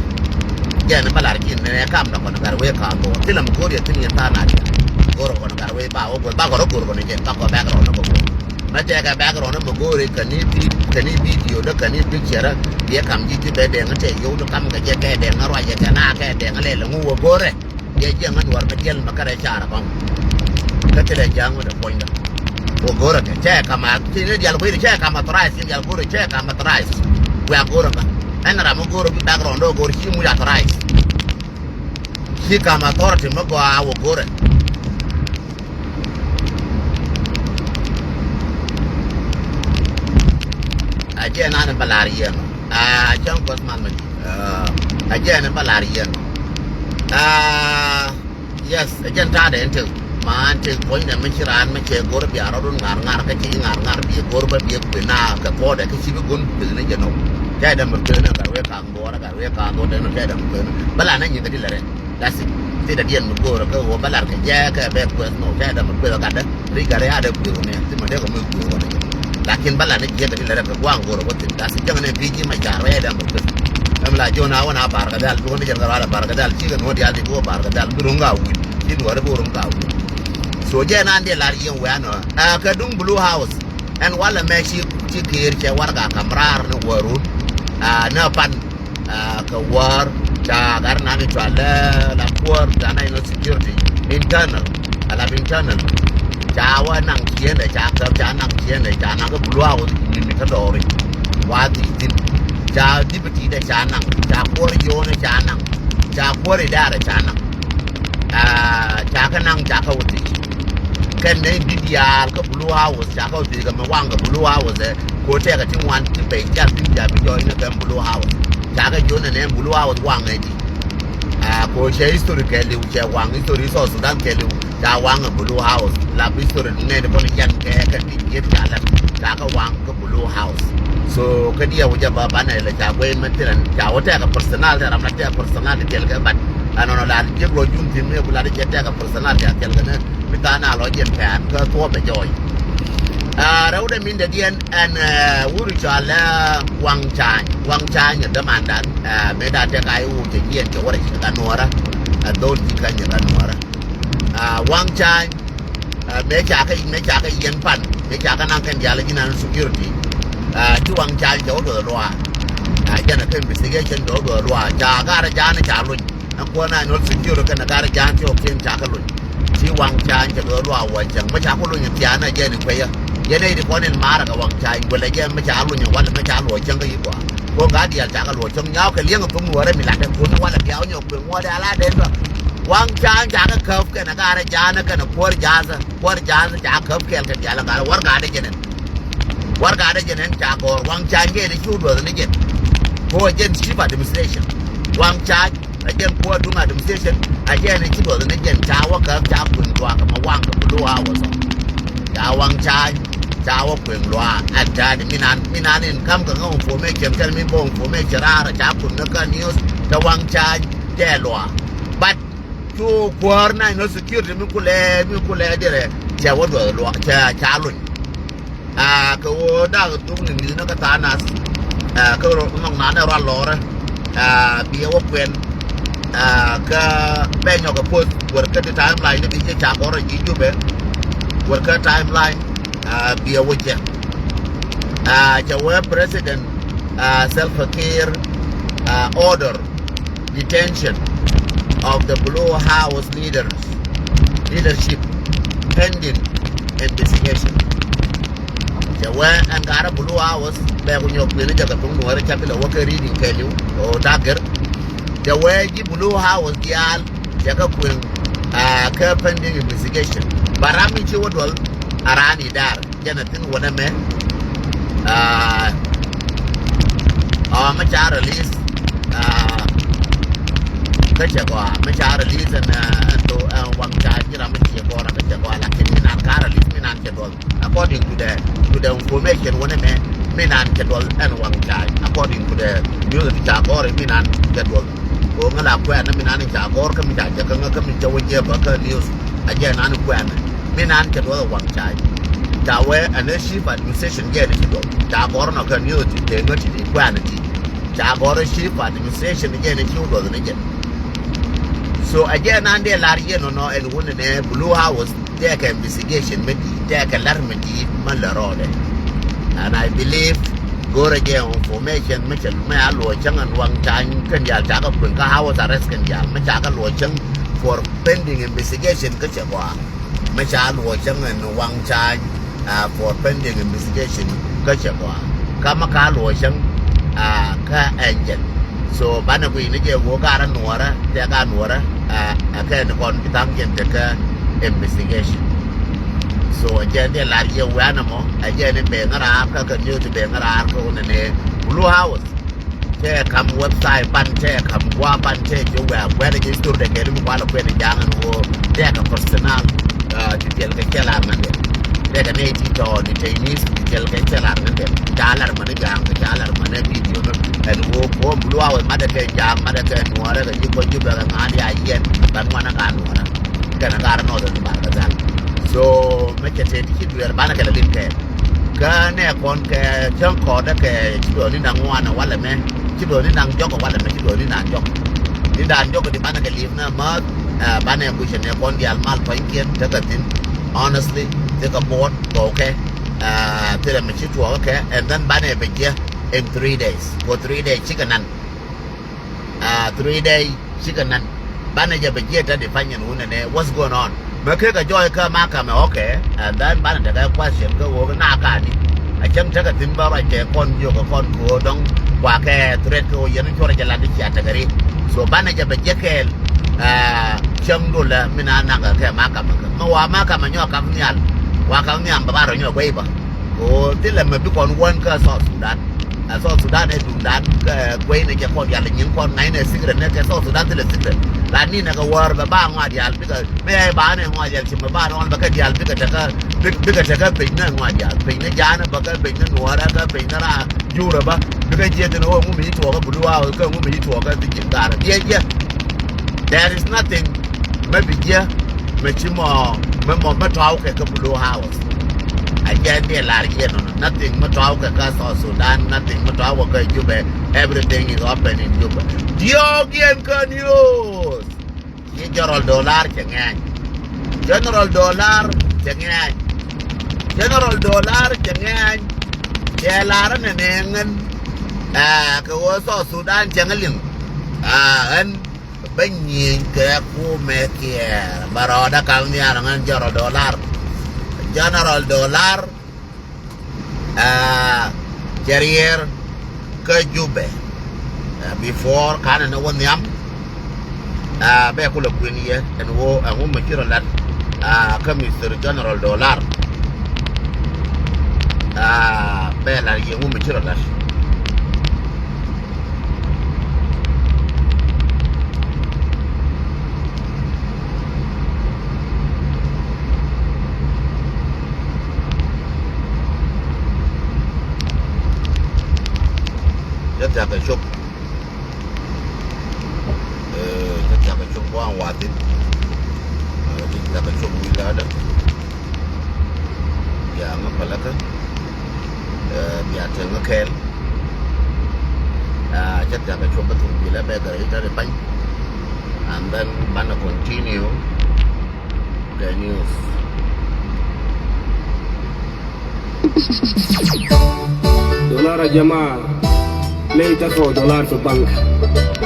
Jɛn bä lar ji̱n nɛ kam dɔ kɔn gat wee ka̱n duɔɔr. Thilɛ mi go̱o̱r yɛ thi̱n yɛn tha̱a̱ŋ na diaal. Go̱o̱r kɔn gat wee ba wä go̱o̱r ba kɔn rɔ go̱o̱r kɔn jɛn ba kɔn background ni kɔ go̱o̱r. Mɛ tɛkɛ background ni mi go̱o̱r kɛ ni pi-, kɛ ni video dee kɛ ni picture. Biɛ kam ji̱ ji̱ bɛ dɛŋ tɛ yio̱w ti kam kɛ jɛ kɛ dɛŋ ruacɛ kɛ na kɛ dɛŋ lɛl ŋu wä go̱o̱rɛ. Yɛ jiɛŋ ŋän wär mi diɛl mi kärɛ car kɔŋ. Kä thilɛ ja̱a̱ŋ wä dɛ puɔ̱nydä. Wä go̱rä kɛ cɛ kam a ti ni dial kui̱ni cɛ kam authorized, ni dial go̱rä cɛ kam authorized. Wɛ a go̱rä kä ɛn ram mi go̱rä bi background wä go̱rä ci muc authorized. Ci kam authority mi gɔaa wä go̱rä. A jɛ nan bä lar yɛn. A cäŋ kuɔth man mi. A jɛ nan bä lar yɛn. A Yes, ɛ jɛn ta̱a̱dɛ ɛn tëk. Ma ɛn tëk puɔ̱nydɛ mi ci raan mi cɛ go̱r bia rɔ̱dun ŋa̱r ŋa̱r kä ci ŋa̱r ŋa̱r bia go̱r bä bia kuëë na kɛ puɔ̱ɔ̱dɛ kä ci bi go̱n kuëëth ni jɛ nɔk. Tɛɛdɛ mi kuëëth ni gat wee ka̱a̱ŋ duɔ̱ɔ̱r gat wee ka̱a̱ŋ duɔ̱ɔ̱r tɛn tɛɛdɛ mi kuëëth ni. Bä la nɛ nyi kɛ ti lɛ rɛ. That's it. Ti dɛ diɛn mi go̱o̱r kä wä bä lar kɛ jɛ kɛ bɛ kuëëth nɔ tɛɛdɛ mi kuëëth gatdä. Ri gat rɛ adɛ kuëëth wä nɛ. Ti mi dee kɛ mi kuëëth wä nɛ. Lakin bä la nɛ jiɛk kɛ ti lɛ rɛ kɛ gua̱a̱ŋ go̱o̱r wä thin. That's it. Cäŋ nɛ pi ji̱ ma car wee dɛ mi kuëëth. Ɛm la jiɔn a wä na bar kɛ dhal. Bi wä ni jɛn kɛ rɔa la bar kɛ dhal. Ci kɛ nuɔ̱t dial ti bi wä bar kɛ dhal. Bi ruŋ ka wul. Ci nuɔ̱t bi wä ruŋ ka wul. So jɛ nan dee lar yɛn wɛ̈ɛ̈n ɔ. Ɛ kɛ duŋ Blue House. Ɛn walɛ mɛ ci, ci Kiir cɛ warɛga kam raar ni wärun. Ɛ, ni pan, ɛ, kɛ wäär ca gat nan i̱ cɔal ɛ la kuäär ca national security internal. Ɛ la internal. Ca wä naŋ ciendɛ ca käp ca naŋ ciendɛ ca naŋ kä Blue House mi mi kä dɔɔri. Wa thi̱i̱ thi̱n. Ca deputy dɛ ca naŋ ca kuäär yonɛ ca naŋ ca kuäär idarɛ ca naŋ. Aa, ca kɛ naŋ ca kɛ wä thiec. Kɛn nɛ in di̱t yaal kä Blue House ca kɛ wä thiec kɛ mi waŋ kɛ Blue House ɛ. Ko tɛkɛ ti ŋuan ti pɛy ca thi̱n ca bi jɔɔc ni kɛn Blue House. Ca kɛ jiɔn nɛ nɛ Blue House waŋ ɛ di. Aa, ko cɛ history kɛ liw cɛ waŋ history South Sudan kɛ liw ca waŋ ɛ Blue House. Lap history ni nɛ di kɔn jɛn kɛ kɛ ti jiet ca lap ca kɛ waŋ. Blue House. So kä diɛ wä jɛ ba banɛ lɛ ca guey mɛ thilɛ ca wä tɛkɛ personal tɛ ram na tɛkɛ personal ti thilɛ kɛ bat. Anɔnɔ la jiɛk lɔ jun thin mi ku la di jɛ tɛkɛ personal tɛ thilɛ kɛ nɛ mi tha na lɔ jɛ pɛn kä thuɔ bɛ jɔy. Aa, rɛw dɛ min dɛ diɛn ɛn, ɛ, wuri cɔal ɛ Waŋ Cany. Waŋ Cany ɛ dämandan, ɛ, mi da tɛk a iwu cɛ jiɛn cɛ wä rɛ cɛ ka nuɔrä. Ɛ dhol ji̱ Kɛny ɛ ka nuɔrä. Aa, Waŋ Cany. Ɛ, mëë ca kɛ, mëë ca kɛ yɛn pan, mëë ca kɛ naŋ kɛn diaal ji̱ naŋ security. Ɛ, ci Waŋ Cany cɛ wä duɔth luaak. Ɛ, jɛn ɛ kɛ investigation cɛ wä duɔth luaak. Ca Garɛ Ja̱a̱n ca luny. Ɛn kuäär national security kɛnɛ Garɛ Ja̱a̱n ti ɣɔ̱kiɛn ca kɛ luny. Ci Waŋ Cany cɛ duɔth luaak wä cäŋ. Mëë ca kɛ luny thia̱a̱n ɛ jɛn in kueyä. Yɛn ɛ ti kɔn in maarä kɛ Waŋ Ca̱a̱ny, wälɛ jɛ mi ca luny walɛ mi ca luɔc cäŋ kä yi gɔaa. Kɔn ka diaal ca kɛ luɔc cäŋ, nyaw kɛ liɛŋ thum nuɔrɛ mi latdɛ kun walɛ bia wä nyɔk kueŋ ŋuɔ̱t ala den bä. Waŋ Ca̱a̱ny ca kɛ käp kɛnɛ garɛ ja̱a̱nä kɛnɛ kuäär ja̱a̱thä. Kuäär ja̱a̱thä ca käp kɛɛl kɛ diaal ɛ gat warɛgakdɛ jɛn ɛn. Warɛgakdɛ jɛn ɛn ca gɔ̱r Waŋ Ca̱a̱ny kɛ ni cu duɔth ni jɛn. Kuɔ jɛn chief administration. Waŋ Ca̱a̱ny ɛ jɛn kuɔ duŋ administration. Ɛ jɛn ni ci duɔth ni jɛn ca wä käp ca kueŋ duakä ma waŋ kɛ Blue House. Ca Waŋ Ca̱a̱ny ca wä kueŋ luaak. Ɛ ta̱a̱di mi nan, mi nan in ka̱m kɛ ŋä information kɛn mi bä information raar ca kun ni kä news. Ca Waŋ Ca̱a̱ny tɛ luaak. But cu kuäär national security mi kulɛ, mi kulɛ dirɛ cɛ wä duɔth luaak, cɛ ca luny. Aa, kɛ ɣöö dak thuk ni ŋi̱i̱cnä kä tha̱a̱ŋ nath. Aa, kä rɔ nhɔk nanɛ rual lɔrä. Aa, biɛ wä kuɛn. Aa, kä bɛ nyɔk ɛ post wär kä ti timeline ni bi jɛ ca gɔr ɛ ji̱ Jubɛ. Wär kä timeline, aa, biɛ wä jɛ. Aa, cɛ wee President, aa, Salva Kiir, aa, order detention of the Blue House leaders, leadership pending investigation. Cɛ wee ɛn garɛ Blue House bɛ ku nyɔk kui̱n jɛ kɛ thuŋ nuɔ̱ɔ̱rɛ ca bi lɛ wä kɛ reading kɛɛliw o dager. Cɛ wee ji̱ Blue House diaal cɛ kɛ kueŋ, aa, kɛ pending investigation. Ba ram mi ci wä duɔl a raan i̱ daar. Jɛn a thin wä nɛ mɛ. Aa, ɔ, mɛ ca release. Aa, kä cɛ gɔaa mɛ ca release ɛn, ɛn to, ɛn Waŋ Ca̱a̱ny ji̱ ram mɛ ci gɔaa kä cɛ gɔaa, lakin mi nan ka release mi nan cɛ duɔl. According to the, to the information wä nɛ mɛ, mi nan cɛ duɔl ɛn Waŋ Ca̱a̱ny. According to the news ti ca gɔr mi nan cɛ duɔl. Ko ŋä la kuɛn mi nan ca gɔr kä mi ca jɛ kä ŋä kä mi cɛ wä jɛ bä kä news. A jɛ nan kuɛn. Mi nan cɛ duɔth ɛ Waŋ Ca̱a̱ny. Ca wee ɛn ɛ chief administration jɛ ni ci duɔth. Ca gɔr nɔ kɛ ni ɔ ti tëë ŋä ti ti kuɛn ti. Ca gɔr ɛ chief administration jɛ ni ci duɔth ni jɛ. So ɛ jɛ nan dee lar yɛ nɔnɔ ɛn wun ɛnɛ Blue House tɛɛkɛ investigation mi di̱i̱t, tɛɛkɛ lar mi di̱i̱t ma lɛ rɔɔdɛ. And I believe go̱rɛ jɛ information mi cɛ mi a luɔc cäŋ ɛn Waŋ Ca̱a̱ny kɛn diaal ca kɛ kueŋ kä house arrest kɛn diaal mi ca kɛ luɔc cäŋ for pending investigation kä cɛ gɔaa. Mi ca luɔc cäŋ ɛn Waŋ Ca̱a̱ny, ah, for pending investigation kä cɛ gɔaa. Kä mi ka luɔc cäŋ, ah, kä ɛn jɛn. So banɛ guic ni jɛ ɣöö garɛ nuɔrä tɛ ka nuɔrä, ah, ɛ kɛn kɔn bi tha̱a̱ŋ jɛn tekä investigation. So ɛ jɛn dee lar yɛ wianɛ mɔ ɛ jɛn ni ben raar kä kɛ news ben raar kä wunɛ ni Blue House. Tɛ kam website pan, tɛ kam gua pan, tɛ ji̱ wɛ kuɛn ji̱ story dɛ kɛn mi kualɛ kuɛn ja̱a̱ŋ ɛn ɣöö tɛ kɛ personal, ah, ti tiɛl kɛ cɛ lar ŋän dɛ. Tɛ kɛ nɛy ti tɔɔ ni tɛ ni ti tiɛl kɛ cɛ lar ŋän dɛ. Ca lar mani ja̱a̱ŋ kɛ ca lar mani video ni ɛn ɣöö kuɔ Blue House madɛ kɛ ja̱a̱ŋ madɛ kɛ nuɔrɛ kɛ ji̱ kɔ ji̱ bɛ kɛ ŋa̱a̱n ya yɛn ban ŋuanɛ ka nuɔrɛ. Kɛnɛ garɛ nɔɔth ɛn bar kɛ dhal. So mɛ cɛ tëë ti ci dueer banɛ kɛ lɛ lim kɛɛl. Kä nɛ kɔn kɛ cäŋ kɔɔdɛ kɛ ci duɔɔr ni da̱ŋ ŋuan walɛ mɛ ci duɔɔr ni da̱ŋ jɔk walɛ mɛ ci duɔɔr ni da̱ŋ jɔk. Ni da̱ŋ jɔk di banɛ kɛ lim nɛ mäth, ɛ, banɛ guic ɛnɛ kɔn diaal mal pua̱nykiɛn tekɛ thi̱n. Honestly, tekɛ buɔt kɔɔkɛ, ɛ, thilɛ mɛ ci tuɔɔkä kɛ and then banɛ bɛ jiɛ in three days. Kɔ three days cikɛ nan. Ah, three day cikɛ nan. Banɛ jɛ bɛ jiɛ tä di pany ɛn wunɛ nɛ what's going on. Mɛ kekɛ jɔɔy kä makamɛ, okay. And then banɛ tekɛ question kä wok na kani. A cäŋ tekɛ thi̱n bä ruac kɛ kɔn jiök kɛ kɔn ko̱o̱r dɔ̱ŋ kua kɛ threat kä wok yɛn cuɔrɛ jɛ lat di cia tekɛ ri. So banɛ jɛ bɛ jiɛ kɛɛl, ah, cäŋ dolɛ mi na naŋ kɛ makamɛ kä mɛ wa makamɛ nyɔk kam nhial. Wa kam nhial bɛ ba rɔ nyɔk guey bä. Ko thilɛ mɛ bi kɔn wän kä South Sudan. Ɛ South Sudan ɛ duŋdan kɛ guey ni jɛ kɔn dial nyin kɔn ŋa̱cnɛ secret ni kɛ South Sudan thilɛ secret. La ni nɛ kɛ wäär bɛ ba ŋɔa dial bikɛ mɛ ba ni ŋɔa dial ci mɛ ba ni ŋɔa bɛ kɛ dial bikɛ tekɛ bikɛ tekɛ piny ni ŋɔa dial piny ni ja̱a̱n bɛ kɛ piny ni nuɔrɛ kɛ piny ni ra jurɛ ba bikɛ jiɛ thin wä ŋu mi tuɔɔk kɛ Blue House kɛ ŋu mi tuɔɔk kɛ thi ji̱ garɛ diɛ jiɛ. There is nothing. Mɛ bi jiɛ mɛ ci mɔ mɛ mɔ mɛ tɔw kɛ kɛ Blue House. A jɛ ni lar yɛ nɔnɔ. Nothing mɛ tɔw kɛ kä South Sudan, nothing mɛ tɔw kɛ kä Jubɛ. Everything is open in Jubɛ. Diɔk yɛn kä news. Ni General Dollar cɛ ŋɛny. General Dollar cɛ ŋɛny. General Dollar cɛ ŋɛny. Cɛ lar nɛ nɛ ŋɛn. Ɛ kɛ wä South Sudan cɛ ŋɛ liŋ. Ɛ ɣän Bä nyieny kɛ kumɛ kiɛ bä rɔɔdä kal nhial ŋän General Dollar. General Dollar Aa, cɛ riɛɛr kä Jubɛ. Aa, before kanɛ ni wä nhiam. Aa, bɛ kulɛ kuën yɛ ɛn ɣöö ɛŋu mi ci rɔ lat. Aa, kä Mister General Dollar. Aa, bɛ lat yɛ ɛŋu mi ci rɔ lat. Cä thia̱k kɛ cop. Ee, cä thia̱k kɛ cop kua̱n wa̱thi̱n. Ee, cä thia̱k kɛ cop wi̱i̱ la̱a̱dä. Bia ŋä päläkä. Ee, bia tɛŋä kɛɛl. Aa, cä thia̱k kɛ cop bä thuk bilɛ bɛ gɛr i̱ tɛ̈ri bany. And then banɛ continue kɛ news. دولار يا جماعة، ليه ترفعوا دولار في البنك؟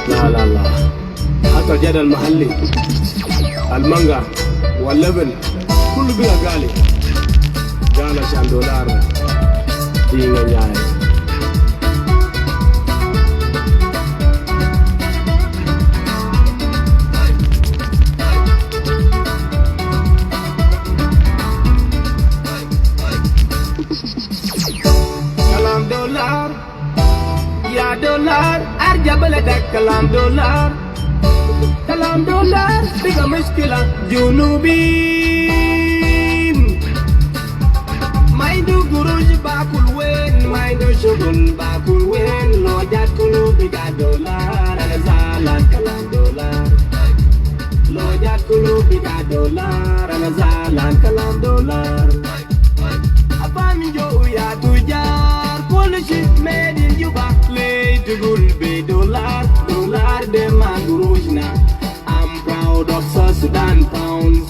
لا، لا، لا. حتى الجدل المحلي، المانجا واللبن كله بقى غالي. قال عشان دولار دي نياي. كلام دولار يا دولار، أرجع بلدك. كلام دولار، كلام دولار، بقى مشكلة جنوبين. ما عنده قروش باكل وين، ما عنده شغل باكل وين. لو جات كله بقى دولار، أنا زعلان. كلام دولار، لو جات كله بقى دولار، أنا زعلان. كلام دولار. Aban jo ya tujar, كل شي made in Juba. ليه تقول بدولار؟ دولار ده ما قروشنا. I'm proud of South Sudan pounds,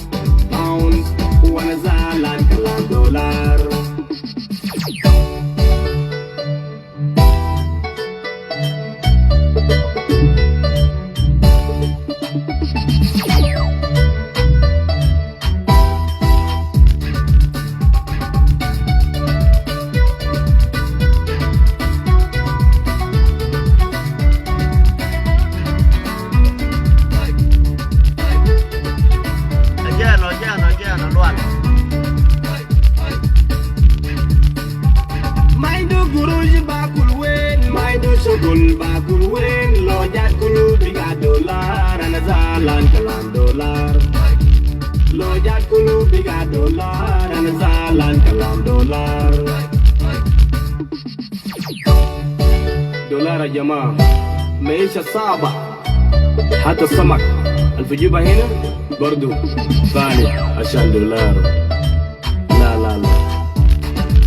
pounds. وأنا زعلان كلام دولار. Ajeno, ajeno, ajeno, lual. ما عنده قروش باكل وين، ما عنده شغل باكل وين. لو جات كله بقى دولار، أنا زعلان كلام دولار. لو جات كله بقى دولار، أنا زعلان كلام دولار. دولار يا جماعة، معيشة صعبة. حتى السمك اللي في جيبها هنا برضو غالي عشان دولار. لا، لا، لا.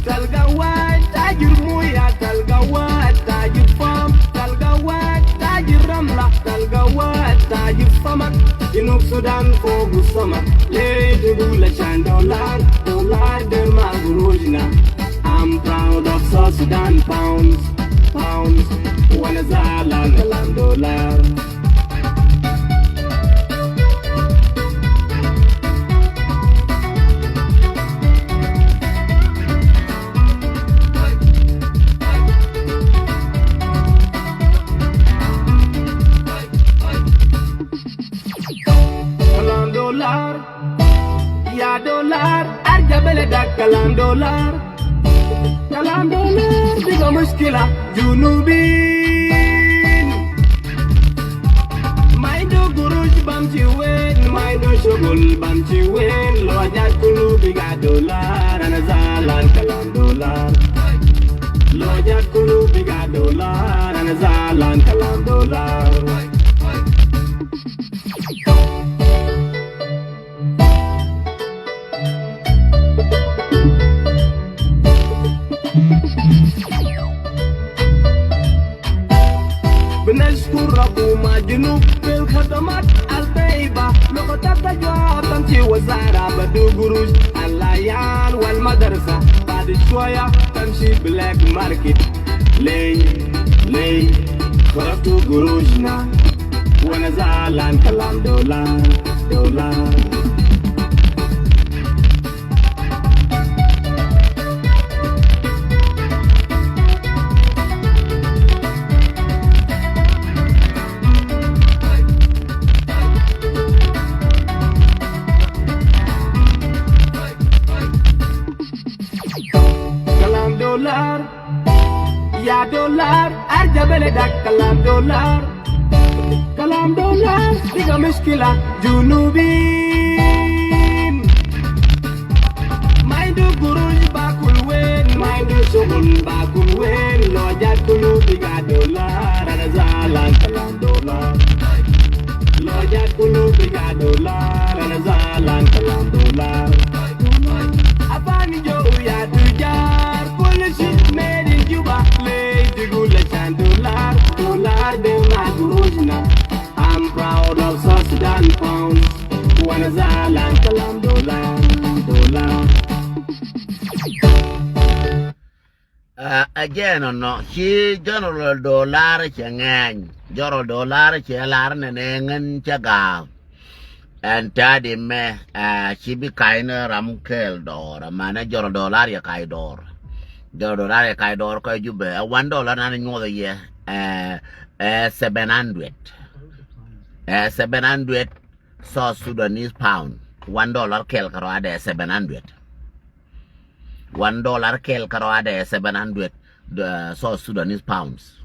تلقى واحد تاجر موية، تلقى واحد تاجر فام، تلقى واحد تاجر رملة، تلقى واحد تاجر سمك. جنوب السودان فوق السمك. ليه تقول عشان دولار؟ دولار ده ما قروشنا. I'm proud of South Sudan pounds, pounds. وأنا زعلان كلام دولار. كلام دولار يا دولار، أرجع بلدك. كلام دولار، كلام دولار، بقى مشكلة جنوبين. ما عنده قروش بمشي وين، ما عنده شغل بمشي وين. لو جات كله بقى دولار، أنا زعلان كلام دولار. لو جات كله بقى دولار، أنا زعلان كلام دولار. بنشكر ربو ما جنوب في الخدمات الطيبة. لقطات أجوا تمشي وزارة بدو قروش العيال والمدرسة. بعد شوية تمشي بلاك ماركت. ليه، ليه خربتوا قروشنا؟ وأنا زعلان كلام دولار، دولار. يا دولار، أرجع بلدك، كلام دولار. كلام دولار، بقى مشكلة جنوبين. ما عنده قروش باكل وين، ما عنده شغل باكل وين. لو جات كله بقى دولار، أنا زعلان، كلام دولار. لو جات كله بقى دولار، أنا زعلان، كلام دولار. Abani jo ya tujar, polisi made in Juba. Lady gula chan dollar, dollar de magurujna. I'm proud of South Sudan pounds. Wana zalan kalam dollar, dollar. Ɛ jɛn ɔnɔ ci General Dollar cɛ ŋɛny. General Dollar cɛ lar nɛnɛ ŋän cɛ ga̱a̱. Ɛn ta̱a̱ di mɛ, ɛ, ci bi ka̱y ni ram kɛɛl dɔɔr, amanɛ General Dollar yɛ ka̱y dɔɔr. General Dollar yɛ ka̱y dɔɔr kɛ Jubɛ, ɛ, one dollar nan nyuɔth yɛ, ɛ, ɛ, seven hundred. Ɛ, seven hundred South Sudanese pound. One dollar kɛɛl kɛ rɔadɛ seven hundred. One dollar kɛɛl kɛ rɔadɛ seven hundred, ɛ, South Sudanese pounds.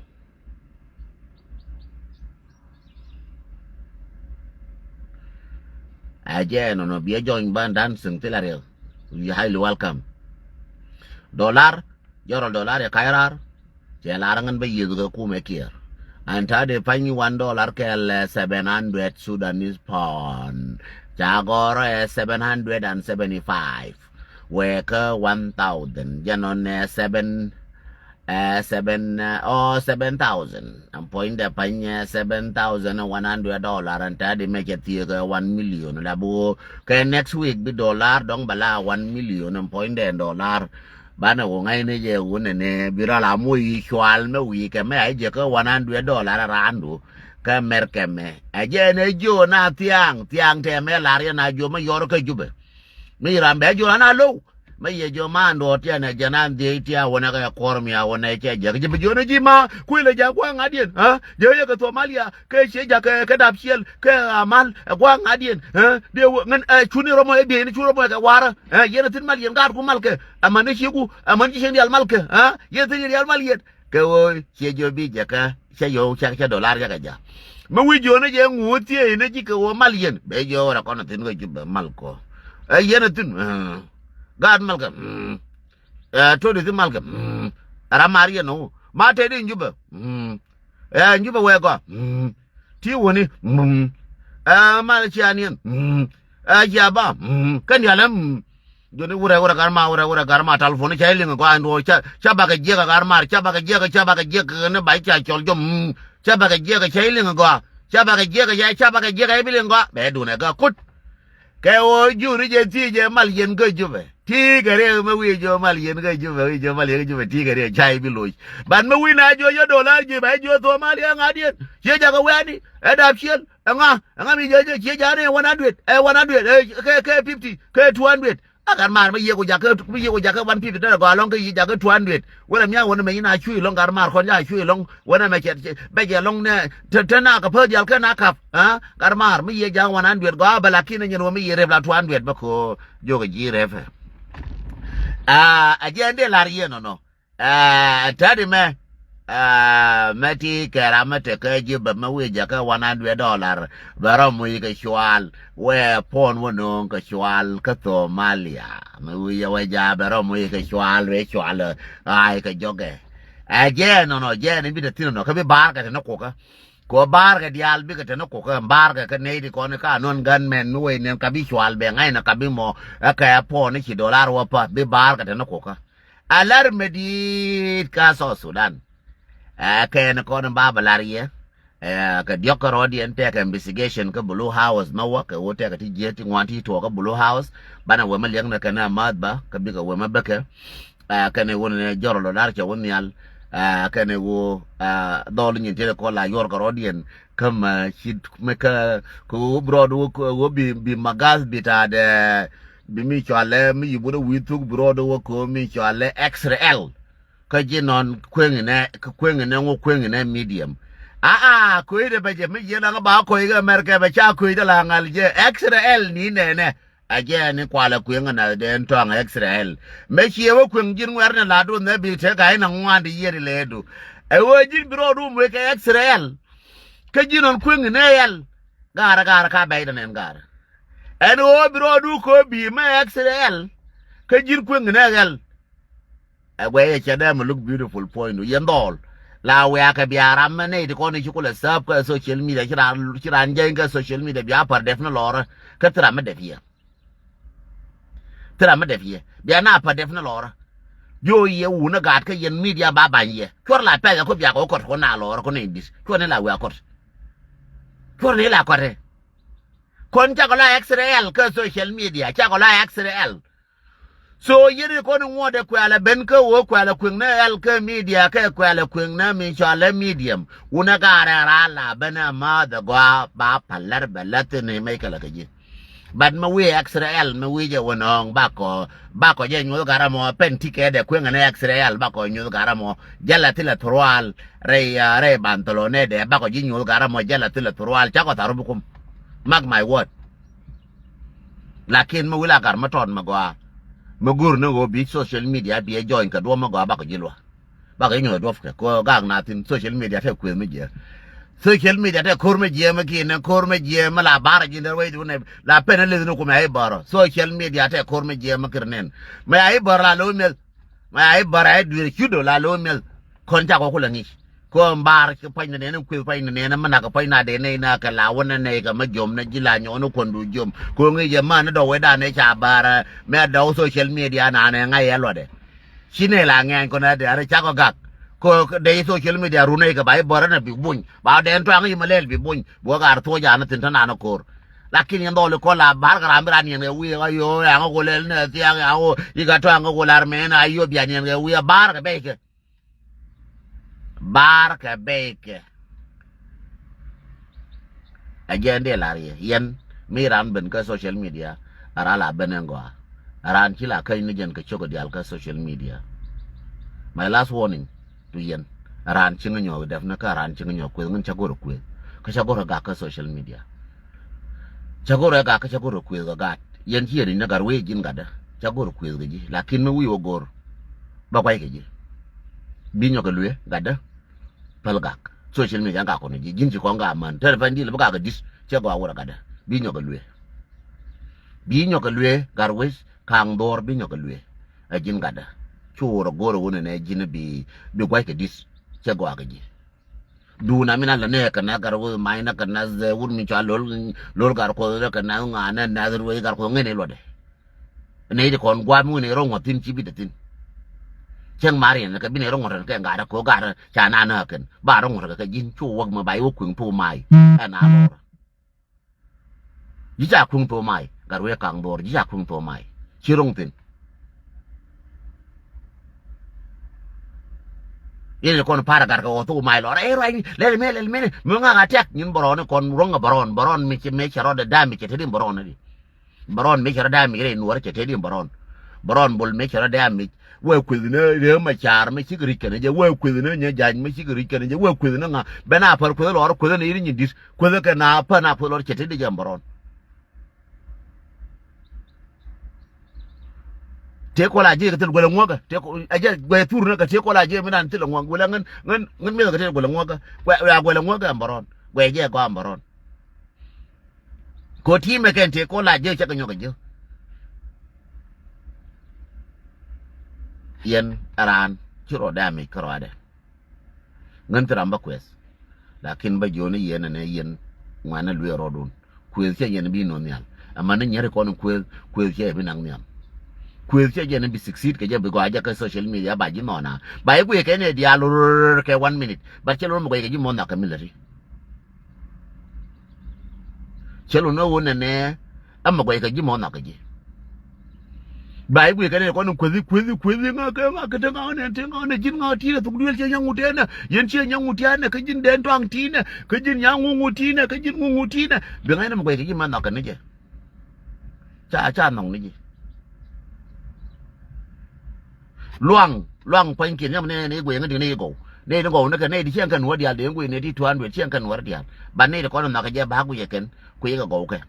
Ɛ jɛ nɔnɔ biɛ jɔny ban dancing thilɛ riɛk. You highly welcome. Dollar, General Dollar yɛ ka̱y raar. Cɛ lar ŋän bä yiëth kɛ kumɛ Kiir. Ɛn ta̱a̱ di pa̱ny one dollar kɛɛl, ɛ, seven hundred Sudanese pound. Ca gɔrɔ ɛ seven hundred and seventy-five. Wee kä one thousand. Jɛ nɔn ɛ seven, ɛ, seven, ɛ, ɔ, seven thousand. Ɛn puɔ̱nydɛ pa̱ny, ɛ, seven thousand one hundred dollar, ɛn ta̱a̱ di mɛ cɛ thieek ɛ one million. La bi wä kɛ next week bi dollar dɔ̱ŋ bɛ la one million, ɛn puɔ̱nydɛ dollar. Banɛ wä ŋa̱cni jɛ wä nɛnɛ bi rɔ la moc i̱ cual mɛ wi̱i̱ kɛ mɛ a jɛ kä one hundred dollar a raandu. Kä mɛr kɛ mɛ. Ɛ jɛ ɛn ɛ jiö na thiaŋ, thiaŋ tɛmɛ lar yɛn a jiö mɛ yɔr kä Jubɛ. Mi ram bɛ jiö na low. Mɛ yɛ jiö ma andɔɔr tiɛn ɛ jɛ na dhiec tia wä nɛ kɛ kuɔr mi a wä nɛ cɛ jɛ kɛ jɛ bi jiö na ji̱ ma kuilɛ jɛ gua̱a̱ŋ adiɛn. Ɛ jɛ yɛ kɛ Somalia kɛ ciɛ jakä kɛ dap ciɛl kɛ amal ɛ gua̱a̱ŋ adiɛn. Ɛ diɛ wä ŋän ɛ cuni rɔmɔ ɛ biɛ ni cuni rɔmɔ ɛ kɛ warä. Ɛ yɛn a thi̱n mal yɛn gaat ku mal kɛ. Aman ni cieku aman ci cieŋ diaal mal kɛ. Ɛ yɛn a thi̱n yɛn diaal mal yɛn. Kɛ ɣöö ciɛ jiö bi jɛ kä cä yɔw cä cä dollar cä kɛ ja̱. Mi wi̱c jiö ni jɛ ŋuuth thiee ni ji̱ kɛ ɣöö mal yɛn bɛ jiö wä rɛ kɔn a thi̱n kɛ Jubɛ mal kɔ. Ɛ yɛn a thi̱n. Ɛ gaat mal kɛ. Ɛ todi thi̱n mal kɛ. Ɛ ram mar yɛn ɣöö ma tɛt in Jubɛ. Ɛ Jubɛ wee gɔaa. Ti wäni. Ɛ mal cia niɛn. Ɛ cia ba. Kä nialɛ. Joni wurɛ wurɛ gar ma wurɛ wurɛ gar ma talfoni ca iliŋ gɔaa in duɔ ca ca bakɛ jiɛk a gar mar ca bakɛ jiɛk ca bakɛ jiɛk ni ba ca cɔl jom. Ca bakɛ jiɛk ca iliŋ gɔaa ca bakɛ jiɛk ca ca bakɛ jiɛk a ibiliŋ gɔaa bɛ dunɛ ga kut. Kɛ wä juri jɛ thiec jɛ mal yɛn kä Jubɛ ti kɛ riɛk mɛ wi̱i̱ jɔ mal yɛn kä Jubɛ wi̱i̱ jɔ mal yɛn kä Jubɛ ti kɛ riɛk ca ibi loc. Ban mɛ wi̱i̱ na jɔ jɛ dollar ji̱ ba jɔ Somalia ŋa̱diɛn ciɛ jakä wɛɛni ɛ dap ciɛl. Ɛŋa ɛŋa mi jɛ jɛ ciɛ jakä ni one hundred ɛ one hundred ɛ kɛ kɛ fifty kɛ two hundred. A gat maar mi yiëk ku jakä mi yiëk ku jakä one fifty dee gɔaa lɔŋ kä yi jakä two hundred. Wälɛ mia̱a̱ wänä mɛ yin a cuc lɔŋ gat maar kɔn ja cuc lɔŋ wänä mɛ cɛ bɛ jɛ lɔŋ nɛ te te na kɛ päth dial kä na kap. Gat maar mi yiëk jakä one hundred gɔaa bɛ lakin nyɛn wä mi yiëk rep la two hundred bä ko jiök ji̱ rep. A jiɛn dee lar yiëë nɔnɔ. Ɛ tɛt imɛ. Ɛ mɛ ti kɛra mɛ tekä Jubɛ mɛ wi̱i̱ jakä one hundred dollar. Bɛ rɔ muc kɛ cual wee puɔn wä no̱o̱ŋ kɛ cual kä Somalia. Mɛ wi̱i̱ jɛ wee ja bɛ rɔ muc kɛ cual wee cual. Ay kɛ jɔkɛ. Ɛ jɛ nɔnɔ jɛ ni bi te thi̱n nɔ kä bi baar kɛ te ni kukä. Kɛ ɣöö ba̱a̱rkɛ diaal bikɛ te ni kukä ba̱a̱rkɛ kä nɛy ti kɔn i̱ ka nɔn gunmen mi wec niɛn ka bi cual bɛ ŋa̱cnɛ ka bi mɔ. Ɛ kɛ puɔ̱n i̱ ci dollar wä pa̱th bi ba̱a̱rkɛ te ni kukä. A lar mɛ di̱i̱t ka South Sudan. Ɛ kɛn kɔn in ba bɛ lar yɛ. Ɛ kɛ diɔ̱k kärɔɔdiɛn tɛkɛ investigation kä Blue House mɛ wä kɛ ɣöö tɛkɛ ti jiɛth ti ŋuan ti tuɔɔk kä Blue House. Banɛ wemä liɛŋnɛ kɛn a ma̱th ba kä bikɛ wemä bäkɛ. Ɛ kɛnɛ wun ni jɔr lɔ lar cɛ wun nhial. Ɛ kɛnɛ wu ɛ dhɔl nyin tëë kɔ la yuɔr kɛ rɔdiɛn. Kä ma ci mɛ kä kɛ wu brɔd wu wu bi bi magas bi ta dɛ bi mi cɔalɛ mi yi bun wi thuk brɔd wu kɛ mi cɔalɛ X R L. Kä ji nɔn kueŋ inɛ kueŋ inɛ ŋu kueŋ inɛ medium. Aa kueŋ inɛ bɛ jɛ mi yɛn aŋa ba kueŋ inɛ America bɛ ca kueŋ inɛ la ŋal jɛ X R L ni nɛnɛ. A jɛ ni kualɛ kueŋ ɛ nath dee ni tɔaŋ ɛ Israel. Mɛ ciɛ wä kueŋ ji̱n ŋuɛ̈r ni la̱tdu nhɛ bi tekɛ a inɛ ŋuan ti yiëër ilɛɛtdu. Ɛ ɣöö ji̱n bi rɔɔdu wek kɛ Israel. Kä ji̱n ɣän kueŋ inɛ ɣɛl. Gaarä gaarä ka bɛy dɛ nɛn gaarä. Ɛn ɣöö bi rɔɔdu kɛ ɣöö bi mɛ Israel. Kä ji̱n kueŋ inɛ ɣɛl. Ɛ guɛy ɛ cɛ dee mi look beautiful point du yɛn dhɔl. La wiakɛ bia ram mɛ nɛy ti kɔn i̱ ci kulɛ sääp kä social media, ci raan, ci raan jɛny kä social media bia pär dɛp ni lɔrä. Kä thil ram mi dɛp yɛ. Thil ram mi dɛp yɛ bia na pär dɛp ni lɔrä. Jiö yɛ wun ɛ gaat kä yɛn media ba bany yɛ cuɔr la pɛth ɛ kä bia kɛ wä kɔt kɔn na lɔrä kɔn nɛy di̱t cuɔr ni la wiak kɔt. Cuɔr ni la kɔt ɛ. Kɔn cakɔ la X R L kä social media, cakɔ la X R L. So yɛn i̱ kɔn i̱ ŋuɔ̱t ɛ kuɛ̈lɛ ben kä ɣöö kuɛ̈lɛ kueŋnɛ ɣɛl kä media kɛ kuɛ̈lɛ kueŋnɛ mi cɔalɛ medium. Wunɛ gaarɛ raa la ben ɛ määth ɛ gɔaa ba pal lɛr bɛ lät thi̱n i̱ mec kɛ lɛ kɛ ji̱. But mi wi̱i̱ X R L mi wi̱i̱ jɛ wä nɔ̱ɔ̱ŋ bakɔ, bakɔ jɛ nyuɔ̱th ga̱r ɛmɔ pɛn ti kɛ dɛ kueŋɛ ni X R L bakɔ nyuɔ̱th ga̱r ɛmɔ. Jɛ lɛ thilɛ thurual rɛy, ah, rɛy banthɔlɔnɛ dɛ bakɔ ji̱ nyuɔ̱th ga̱r ɛmɔ jɛ lɛ thilɛ thurual cakɔ tharu bi kum. Mark my word. Lakin mi wil a gar mi tɔt mi gɔaa mi go̱r ni ɣöö bi social media bi ɛ join kɛ duɔ̱p mi gɔaa bakɔ ji̱ lua̱. Bakɔ ji̱ nyuɔth duɔ̱p kɛ kɛ gak na thi̱n social media te kuëth mi jiɛ. Social media te ko̱r mi jiɛ mi kiɛ ni ko̱r mi jiɛ mi la bar ji̱ ni ruec duun ni la pen ni lith ni kumɛ a i̱ bärɔ social media te ko̱r mi jiɛ mi kir nen. Mi a i̱ bärɔ la lo̱o̱ mi̱eth. Mi a i̱ bärɔ a i̱ duëër cudo la lo̱o̱ mi̱eth. Kɔn cakɔ kulɛ ŋi̱i̱c. Kɔn bar ci pua̱ny ni nɛn kueth pua̱ny ni nɛn mi nak pua̱ny na dee nɛy na kɛ la wä ni nɛy kɛ mi jiom ni ji̱ la nyɔk ni kuɔn du jiom. Kɔn ŋi̱i̱c jɛ man ni dɔw wee dan ni ca bar mɛ dɔw social media na nɛ ŋa̱c yɛ luɔtdɛ. Ci nɛy la ŋɛny kɔn a dee a ri cakɔ gak. Kɔ dee social media ru nɛy kɛ ba i̱ bär ni bi buny ba dee ni tɔaŋ i̱ ma lɛl bi buny bi wä gar thuɔ̱c an ni thi̱n te nan ko̱r. Lakin yɛn dhɔl i̱ kɔn la bar kɛ ram bi ran yɛn kɛ wi̱i̱ ɣä yo̱o̱ ɛŋä kɔ lɛl ni thiaŋ ɛŋä kɔ i̱ kɛ tɔaŋ kɛ kɔ lar mɛn a yo̱o̱ bian yɛn kɛ wi̱i̱ bar kɛ bɛc kɛ. Bar kɛ bɛy kɛ. Ɛ jɛn dee lar yɛ yɛn mi ran ben kä social media. Ɛ ran la ben ɛn gɔaa. Ɛ ran ci la käny ni jɛn kɛ cok dial kä social media. My last warning to yɛn. Ɛ ran ci ŋä nyɔɔk dɛp ni kä ɛ ran ci ŋä nyɔɔk kueth ŋän ca go̱r ɛ kueth kä ca go̱r ɛ gak kä social media. Ca go̱r ɛ gak kä ca go̱r ɛ kueth kɛ gat yɛn ci yɛn ri̱ny ni gat wee ji̱n gatdä. Ca go̱r ɛ kueth kɛ ji̱ lakin mi wi̱i̱ wä go̱r. Bä gua̱c kɛ ji̱. Bi nyɔk kɛ luee gatdä. Päl gak social media gak kɔn ji̱ ji̱n ci kɔn gak män tɛr pɛn dil bi gak kɛ di̱t. Cɛ gɔaa wur ɛ gatdä. Bi nyɔk kɛ luee. Bi nyɔk kɛ luee gat wec kaŋ dhuɔr bi nyɔk kɛ luee. Ɛ ji̱n gatdä. Cu wur ɛ go̱r ɛ wun ɛ nɛ ji̱n bi, bi gua̱c kɛ di̱t. Cɛ gɔaa kɛ ji̱. Duun a min a lɛ nɛ kɛ nɛ gat wec mac nɛ kɛ nɛ dhɛ wur mi cua lo̱l, lo̱l gat kuɔth nɛ kɛ nɛ ŋa̱ nɛ nɛ dhɛ ruec gat kuɔth ŋen i̱ luɔtdɛ. Nɛy ti kɔn gua̱a̱p mi wën ɛ ro̱ŋ ɔ thi̱n ci bi te thi̱n. Cäŋ mar yɛn kɛ bi nɛy ro̱ŋ ɔ tɛn kɛ gat ɛ ko̱ gat ɛ ca na nä kɛn ba ro̱ŋ ɔ tɛn kɛ ji̱n cu wäk mi ba i̱ wä kueŋ thok mac. Ɛn a lɔr ji̱ ca kueŋ thok mac gat wee kaŋ dhuɔr ji̱ ca kueŋ thok mac. Ci ro̱ŋ thi̱n. Yɛn kɔn par gat kɛ ɣɔw thok mac lɔr ɛ ruacni lɛl mɛ lɛl mɛni mi ŋa̱k a tiak nyin bärɔn kɔn ro̱ŋ ɛ bärɔn bärɔn mi ci mɛ cɛ rɔɔdɛ dam mi cɛ te di bärɔn di. Bärɔn mëë cɛ rɔ dɛ̈ɛ̈m mic rɛy nuɔɔr cɛ tëëdi bärɔn. Bärɔn bol mëë cɛ rɔ dɛ̈ɛ̈m mic wee kueth ni ree ma caar mi cikɛ ri̱c kɛn jɛ wee kueth ni nyɛ ja̱ny mi cikɛ ri̱c kɛn jɛ wee kueth ni ŋa ben a päl kueth lɔɔr kueth ni iri nyin di̱t kueth kɛ na pän a kueth lɔɔr cɛ tëëdi jɛ bärɔn. Tëë kɔl a ji̱ kɛ thil guɛl ŋuɔ̱kä tëë kɔl a ji̱ guɛy thur ni kɛ tëë kɔl a ji̱ mi dan thil ŋuɔ̱k guɛl ŋän ŋän ŋän mi̱eth kɛ tëë guɛl ŋuɔ̱kä guɛ a guɛl ŋuɔ̱kä bärɔn guɛy jɛ gɔaa bärɔn. Kɛ ɣöö ti̱i̱ mɛ kɛn tëë kɔn la jiök cä kɛ nyɔk kɛ jiök. Yɛn ɛ raan ci rɔɔdɛ a mic kärɔadɛ. Ŋän thi ram bä kuɛth. Lakin bä jiöni yɛn ɛnɛ yɛn ŋuanɛ luee rɔɔdun. Kuëëth cɛ yɛn bi nɔ nhial. Amäni nyɛri kɔn in kuëëth, kuëëth cɛ bi naŋ nhial. Kuëëth cɛ yɛn bi succeed kɛ jɛ bi gɔaa jɛ kɛ social media ba ji̱ nhɔna. Ba ji̱ guic kɛ ni diaal ror kɛ one minute. But cɛ lor mi guic kɛ ji̱ mɔ nhɔk kɛ military. Cɛ lor ni ɣöö nɛnɛ ɛmɛ guic kɛ ji̱ mɔ nhɔk kɛ ji̱. Ba ji̱ guic kɛ ni kɔn in kuëthi kuëthi kuëthi ŋa kɛ ŋa kɛ te ŋa nɛ te ŋa nɛ ji̱n ŋa ti̱i̱nɛ thuk duël cɛ nyaŋ wut tɛnɛ. Yɛn ciɛ nyaŋ wut tɛnɛ kä ji̱n dɛn tɔaŋ ti̱i̱nɛ kä ji̱n nyaŋ ŋuŋ wut ti̱i̱nɛ kä ji̱n ŋuŋ wut ti̱i̱nɛ. Bi ŋa̱cnɛ mi guic kɛ ji̱ mɔ nhɔk kɛ ni jɛ. Ca ca nhɔk ni ji̱. Luaŋ luaŋ pua̱nykiɛn yam nɛ ni guic ŋä di ni gɔw ni di gɔw ni kɛ ni di cieŋ kɛn wä diaal di guic ni di two hundred cieŋ kɛn wä diaal. Ba ni di kɔn nhɔk kɛ jɛ ba guic kɛn kui̱ kɛ gɔw kɛ.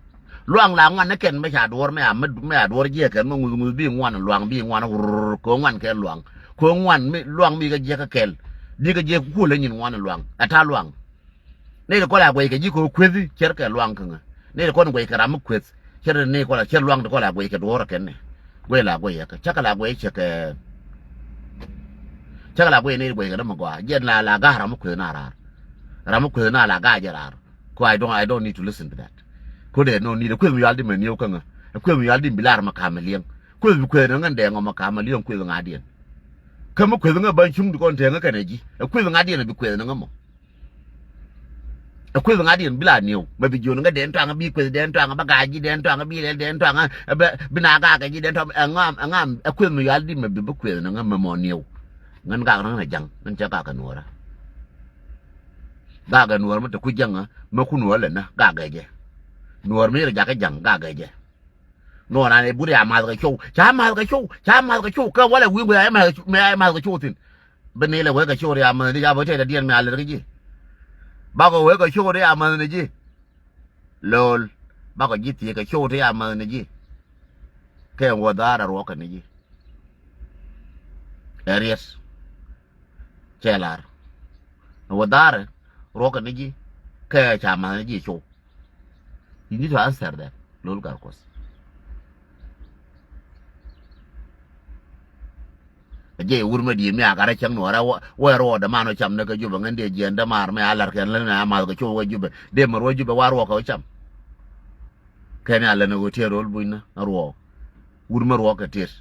Luaŋ la ŋuan ni kɛn mi ca duɔr mi a, mi a duɔr jiɛ kɛn mi ŋuth ŋuth bi ŋuan luaŋ bi ŋuan wurr kɛ ŋuan kɛ luaŋ. Kɛ ŋuan mi luaŋ mi kɛ jiɛ kɛ kɛl. Di kɛ jiɛ kuolɛ nyin ŋuan luaŋ. Ɛ ta luaŋ. Ni ti kɔl a guɛc kɛ ji̱ kɛ kueth cɛr kɛ luaŋ kä ŋä. Ni ti kɔn guɛc kɛ ram mi kueth. Cɛr ni kɔl a cɛr luaŋ ti kɔl a guɛc kɛ duɔr kɛn ni. Guɛc la guɛc yɛ kɛ. Cä kɛ la guɛc cɛ kɛ. Cä kɛ la guɛc ni ti guɛc kɛ ni mi gɔaa. Jɛn la la ga̱a̱ ram mi kueth na raar. Ram mi kueth na la ga̱a̱ jɛ raar. Ko I don't, I don't need to listen to that. Ko dee no need. Ɛ kueth mi yual di mɛ nieu kä ŋä. Ɛ kueth mi yual di mi bi lar mɛ kam mɛ liɛŋ. Kueth bi kueth ni ŋä dee ŋɔ mɛ kam mɛ liɛŋ kueth ŋa diɛn. Kä mi kueth ŋä ban cuŋ di kɔn tee ŋä kɛn ɛ ji̱. Ɛ kueth ŋa diɛn bi kueth ni ŋä mɔ. Ɛ kueth ŋa diɛn bi la nieu mɛ bi jion ŋä dee tuaŋ bi kueth dee tuaŋ bä gaa ji̱ dee tuaŋ bi lɛl dee tuaŋ bɛ bi na gaa kɛ ji̱ dee tuaŋ ɛ ŋam ɛ ŋam ɛ kueth mi yual di mɛ bi bi kueth ni ŋä mɛ mɔ nieu. Ŋän gak ni ŋä jaŋ ŋän cɛ gak kɛ nuɔrä. Gak kɛ nuɔrä mɛ te ku jaŋ ŋä mɛ ku nuɔrä lɛ nä gak kɛ jɛ. Nuɔrä mi rɛ jakä jaŋ gak kɛ jɛ. Nuɔɔn an i̱ but ya math kɛ show ca math kɛ show ca math kɛ show kä walɛ wi̱i̱ wi̱i̱ a i̱ math kɛ show thi̱n. Bi ni lɛ wek kɛ show ri a math ni ca bä tɛt a diɛn mi a lɛr kɛ ji̱. Bakɔ wek kɛ show ri a math ni ji̱. Lo̱l bakɔ ji̱ thiek kɛ show ri a math ni ji̱. Kɛ wä dhaar a ruɔk kɛ ni ji̱. Ɛ riɛt. Cɛ lar. Wä dhaar ruɔk kɛ ni ji̱. Kɛ ca math ni ji̱ show. You need to answer that. Lol gar kuɔth. Jɛ wur mɛ diɛ mi a garɛ cɛŋ nuɔrɛ wɛ ruɔdɛ man ɔ cam ni kä Jubɛ ŋän diɛ jiɛn dämaar mɛ a lar kɛn lä mɛ a math kɛ cok wä Jubɛ dee mɛ ruɔ Jubɛ wa ruɔk kɛ wä cam. Kɛn a lä ni wä tiet rol buny ni a ruɔk. Wur mɛ ruɔk kɛ tiet.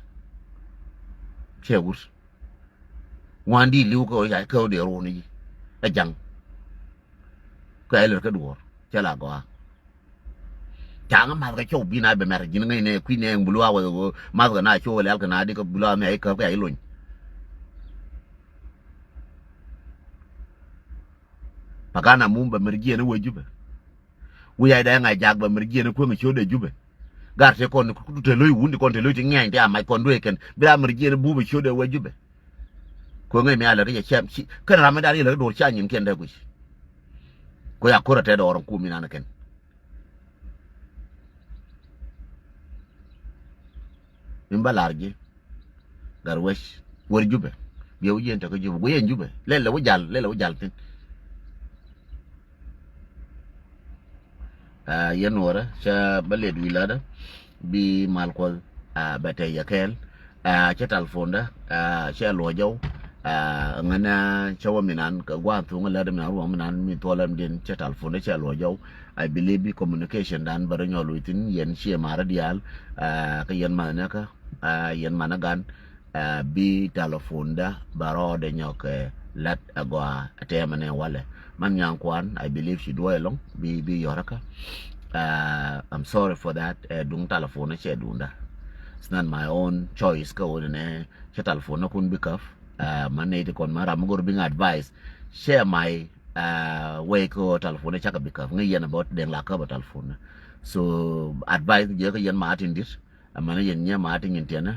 Cɛ wur. Ŋuan di li̱w kä wä ca kä wä dee ruɔk ni ji̱. Ɛ jaŋ. Kɛ a lär kä duɔr cɛ la gɔaa. Caŋä math kɛ cɔw bi na bɛ mɛr ji̱n ŋäcnɛ kui̱ nɛ bulu a wä math kɛ na cɔw lɛl kɛ na di kɛ bulu a mɛ a i̱ käp kɛ a i̱ lony. Pagan a mum bɛ mɛr jiɛn wä Jubɛ. Wi̱i̱ a i̱ dɛ ŋa̱c jak bɛ mɛr jiɛn kueŋ cɔw dɛ Jubɛ. Gar te kɔn te lo̱c wun ti kɔn te lo̱c ti ŋiany ti a mac kɔn duee kɛn bi ra mɛr jiɛn bupɛ cɔw dɛ wä Jubɛ. Kueŋ ŋäc mi a lɛ ri cɛ cɛm ci kɛn ram mi dar yɛ lɛ ri do̱r ca nyin kiɛn dɛ guic. Kuɛ a ko̱r a tɛ dɔɔr kum inan kɛn. Min bä lar ji̱. Gat wec wär Jubɛ. Biɛ wä jiɛn tekä Jubɛ wä yɛn Jubɛ lɛl lɛ wä jal lɛl lɛ wä jal thi̱n. Aa yɛn nuɔrä cä bä lɛt wi̱i̱ latdä. Bi mal kuɔth aa bɛ tɛy yɛ kɛɛl. Aa cä talpondä aa cä luɔcɔw. Aa ŋänä cä wä minan kɛ gua̱a̱n thuŋä lät minan ruɔ̱ŋ minan mi thuɔlɛ mi diɛn cä talpondä cä luɔcɔw. I believe bi communication dan bä rɔ nyɔl wi̱i̱ thi̱n yɛn ciɛ marä diaal. Aa kä yɛn manhä kä aa yɛn manhä gan. Aa bi talpondä bä rɔɔdɛ nyɔk kɛ lät agɔaa tɛmɛ nɛ walɛ. Man nyaŋ kuan I believe ci duɔy ɛlɔŋ bi bi yɔrä kä. Aa I'm sorry for that. Ɛ duŋ talpondä cɛ duŋdä. It's not my own choice kä wä nɛ cɛ talpondä kun bi käp. Aa man nɛ ti kɔn man ram mi go̱r biŋ advice cɛ my aa wec kä talpondä cakɛ bi käp ŋäc yɛn about deŋ la käp a talpondä. So advice jɛ kä yɛn ma tin dit. Amäni yɛn nyɛ ma ti nyin tiɛnä.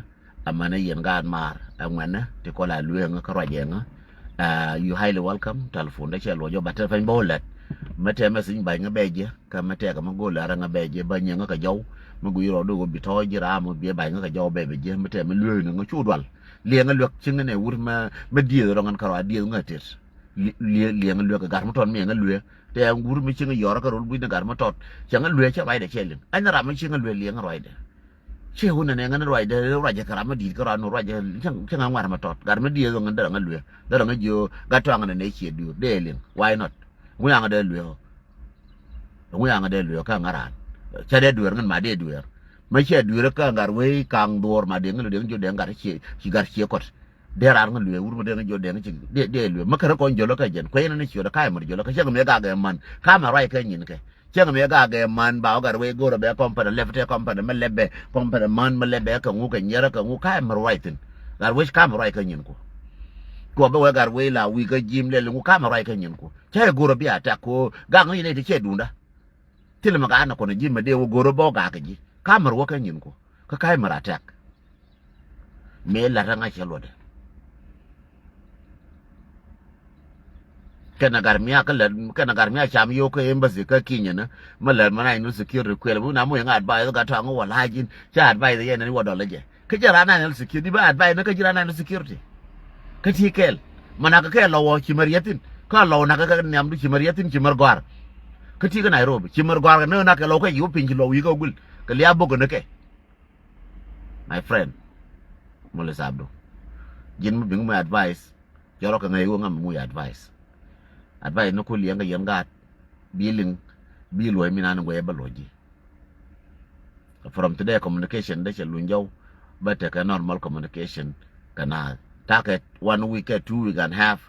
Amäni yɛn gaat maar aŋuɛnä ti kɔl a lueeŋä kä ruac ɛŋä. Aa you highly welcome. Talpondä cɛ luɔc jɔw bat te pɛny bä wä lät. Mä tɛmɛ thi̱ny ba̱ny ŋä bɛ jiɛ kä mä tɛkɛ mä go̱o̱l a rɛ ŋä bɛ jiɛ bä nyɛ ŋä kɛ jɔw. Mä guic rɔɔdu wä bi tɔ̱ ji̱ ram wä biɛ ba̱ny ŋä kɛ jɔw bɛ bɛ jiɛ mä tɛmɛ lueeŋä ŋä cu dual. Liɛŋä luäk cieŋä nɛ wur mä mä dieth rɔ ŋän kä rɔ a dieth ŋä tet. Liɛ liɛ liɛŋä luäk kɛ gat mä tɔt miɛ ŋä lueeŋä. Tɛ ŋur mi cieŋ yɔrä kä rol bui̱n ni gat mi tɔt cɛ ŋä luee cɛ ruacdɛ cɛ liŋ. Ɛn ram mi cieŋ ŋä luee liɛŋ ruacdɛ. Cɛ wun nɛ ŋä ni ruacdɛ ruacdɛ kɛ ram mi di̱i̱t kä ruac nu ruacdɛ cɛ ŋä ŋuar mi tɔt gat mi diee ŋä därä ŋä luee därä ŋä jiö gat tuaŋ nɛ nɛ ciɛ duur dee liŋ. Why not? Ŋu yaŋ dee luee ɔ. Ŋu yaŋ dee luee kä ŋä raan. Cɛ dee dueer ŋän ma dee dueer. Mi cɛ dueer kä gat wee kaŋ dhuɔr ma dee ŋä luee dee ŋä jiö dee gat ciɛ ci gat ciɛ kɔt. Dee rar ŋä luee wur mi dee ŋä jiɔ dee ŋä ci dee dee luee mi kärä kɔn jiɔlä kä jɛn kuecä ni ciöt kä mɛr jiɔlä kä cäŋ mi gak ɛ man kä mɛr ruac kä nyin kɛ cäŋ mi gak ɛ man ba wä gat wee go̱rä bɛ kɔmpɛnɛ lɛp tɛ kɔmpɛnɛ mi lɛp bɛ kɔmpɛnɛ man mi lɛp bɛ kɛ ŋu kɛ nyɛrä kɛ ŋu kä mɛr ruac thi̱n. Gat wec kä mɛr ruac kä nyin ku. Kuɔ bä wee gat wee la wi̱i̱ kä ji̱ mi lɛl ŋu kä mɛr ruac kä nyin ku. Cä yɛ go̱rä bi a tɛk ku gak ŋä yɛn ɛ ti cɛ duundä. Thilɛ mi gaa ni kɔn ji̱ mi dee wä go̱rä bä wä gaa kɛ ji̱ kä mɛr wä kä nyin ku kä kä mɛr a tɛk. Mëë la̱t ɛ ŋa̱c cɛ luɔtdɛ. Kɛn a gar mia kä lɛt, kɛn a gar mia cam yo̱o̱k kä embassy kä Kenya ni. Mi lɛt mi national security kuɛl, mi na moc ŋa advice gat tɔŋ wä la̱c in. Ca advice yɛn ni wä dɔl jɛ. Kä jɛ ran national security, bi advice ni kä ji̱ ran national security. Kä ti kɛl. Ma nak kɛ lɔ wä ci mär yɛthin. Kä lɔ nak kɛ nhiamdu ci mär yɛthin, ci mär gɔar. Kä ti kä Nairobi, ci mär gɔar kɛ ni nak kɛ lɔ kɛ yiw piny ci lɔ wi̱i̱ kä gul. Kɛ liab bok ni kɛ. My friend, Mulis Abdu. Ji̱n mi biŋ mi advice. Cɔl rɔ kɛ ŋäc wä ŋa mi mu advice. Advice ni ku liɛŋ kɛ yɛn gaat. Bi liŋ, bi luɔ̱c mi nan guɛy bä luɔ̱c ji̱. From today communication dee cɛ luny jɔw. Bä tekɛ normal communication kɛ naath. Takɛ one week kɛ two week and half.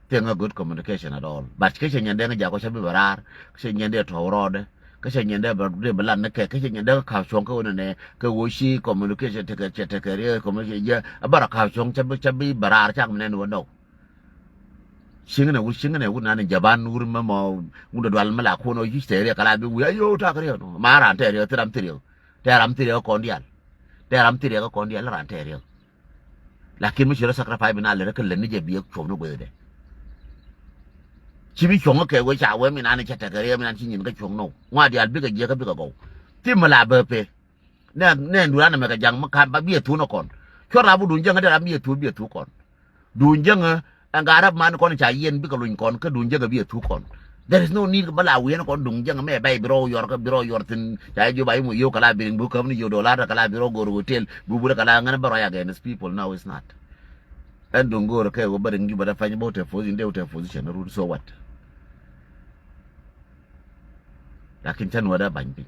Thing a good communication at all. But kä cɛ nyɛn dee ŋa jakɔ cɛ bi bɛ raar. Kä cɛ nyɛn dee tɔw rɔɔdɛ. Kä cɛ nyɛn dee bɛ, dee bɛ lat ni kɛ. Kä cɛ nyɛn dee kä ka̱p cuɔ̱ŋ kä wä nɛ nɛ. Kä wä ci communication tekɛ, cɛ tekɛ riɛ communication jɛ. A bä rɔ ka̱p cuɔ̱ŋ cɛ bi, cɛ bi bɛ raar cak mi nɛn wä dɔw. Cieŋ nɛ wut, cieŋ nɛ wut nan jaban wur mɛ mɔ. Ŋut dual mɛ la kun ɔ yic tɛ riɛ kala bi wi̱i̱ a yo̱o̱ tak riɛ nɔ. Ma ran tɛ riɛ, thil ram thil riɛ. Tɛ ram thil riɛ kɔn dial. Tɛ ram thil riɛ kɔn dial ran tɛ riɛ. Lakin mi ci rɔ sacrifice bi na lɛ rɛ kä lɛ ni jɛ biɛ cuɔm ni guɛdɛ. Ci bi cuɔŋ kɛ wee ca wee mi nan cɛ tekɛ riɛ mi nan ci nyin kä cuɔŋ nɔ. Ŋua dial bikɛ jiɛ kä bikɛ gɔw. Thim mi la bɛ pee. Nɛ, nɛ duran mɛ kɛ jaŋ mi kan ba biɛ thun kɔn. Cuɔ rap duun jäŋä dee rap biɛ thun, biɛ thun kɔn. Duun jäŋä ɛn gaa rap man kɔn ca yɛn bikɛ luny kɔn kä duun jäŋä biɛ thun kɔn. There is no need bä la wi̱i̱n kɔn duun jäŋä mɛ bɛy bi rɔ yɔr kä bi rɔ yɔr thin ca yɛ jiɔ ba yɛ mu yio̱w kɛ la bi riŋ bi käm ni yio̱w dollar kɛ la bi rɔ go̱r hotel bi wurɛ kɛ la ŋän bä rɔ ya against people. No, it's not. Ɛn duun go̱r kɛ wä bä riŋ ji̱ bä dɛ pany bä wä tɛ position dee wä tɛ position run, so what? Lakin cä nuɔ̱ɔ̱rɛ ba̱ny piny.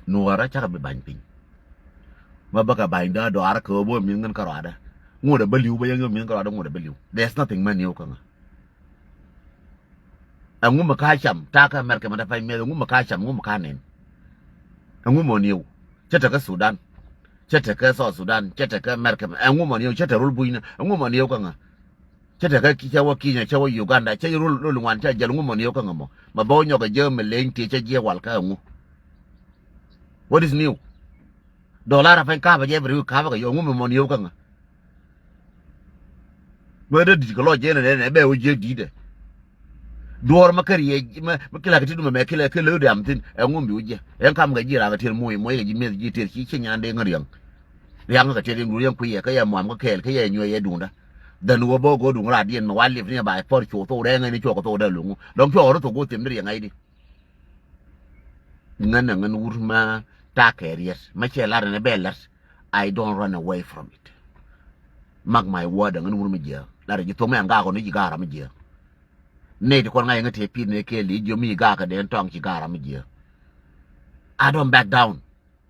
Nuɔ̱ɔ̱rɛ cakɛ bi ba̱ny piny. Ma bäkɛ ba̱ny dɔ̱a̱r kɛ ɣöö bä mi̱th ŋän kärɔadä. Ŋuɔ̱t ɛ bä li̱w bä yäŋ yä mi̱th kärɔadä ŋuɔ̱t ɛ bä li̱w. There's nothing mɛ niw kä ŋä. Ɛŋu mi ka cam ta̱a̱ kä America mɛ dɛ pany mɛth, ɛŋu mi ka cam, ɛŋu mi ka nɛn. Ɛŋu mɔ niw. Cä tekä Sudan. Cä tekä South Sudan. Cä tekä America mɛ, ɛŋu mɔ niw. Cä te rul bucnä, ɛŋu mɔ niw kä ŋä. Cä tekä ki, cä wä Kenya, cä wä Uganda, cä rul, rul ŋuan, cä jäl ŋu mɔ niw kä ŋä mɔ. Ma bä wä nyɔk ɛ jɛ mi leny ti cä jiɛ wal kä ŋu. What is new? Dollar a pɛny kapä jɛ bi riw kapä kɛ yɔ ŋu mɔ niw kä ŋä. Mɛ dee di̱t kɛ lɔc jɛ nɛ nɛ bɛ wä jiɛ di̱tɛ. Duɔr mɛ kä riɛ mɛ, mɛ kila kɛ ti dumɛ mɛ kila kɛ lö dam thin ɛ ŋu mi wä jiɛ. Ɛn kam kɛ ji̱ rak kɛ tiɛl muɔy muɔy kɛ ji̱ mieth ji̱ tiɛl ci ci nyan dee ŋä riɛŋ. Riaŋ kɛ tiɛl in du riɛŋ kuiɛ kä yɛ muam kä kɛɛl kä yɛ nyuɛ yɛ duŋda. Dhän wä bä go̱o̱r duŋ raat diɛn mi wa liep ni ba pɔr cuɔ thok rɛŋ ni cuɔ kɛ thok dee luŋ. Dɔ̱ŋ cuɔ ɣɔr thok go̱o̱r thim ni riɛŋ ŋa̱cdi. Ŋän ɛ ŋän wur ma ta̱a̱ kɛ riɛt ma cɛ lar ni bɛ lɛt. I don't run away from it. Mark my word, ɛ ŋän wur mi jiɛ lar ji̱ thok mɛ ɛn gak ɔ ni ji̱ gak ram mi jiɛ. Nɛy ti kɔn ŋa̱c ɛ ŋä tëë pi̱i̱t ni kɛɛl i̱ jiɔ mi gak kɛ dee ɛn tɔŋ ci gak ram mi jiɛ. I don't back down.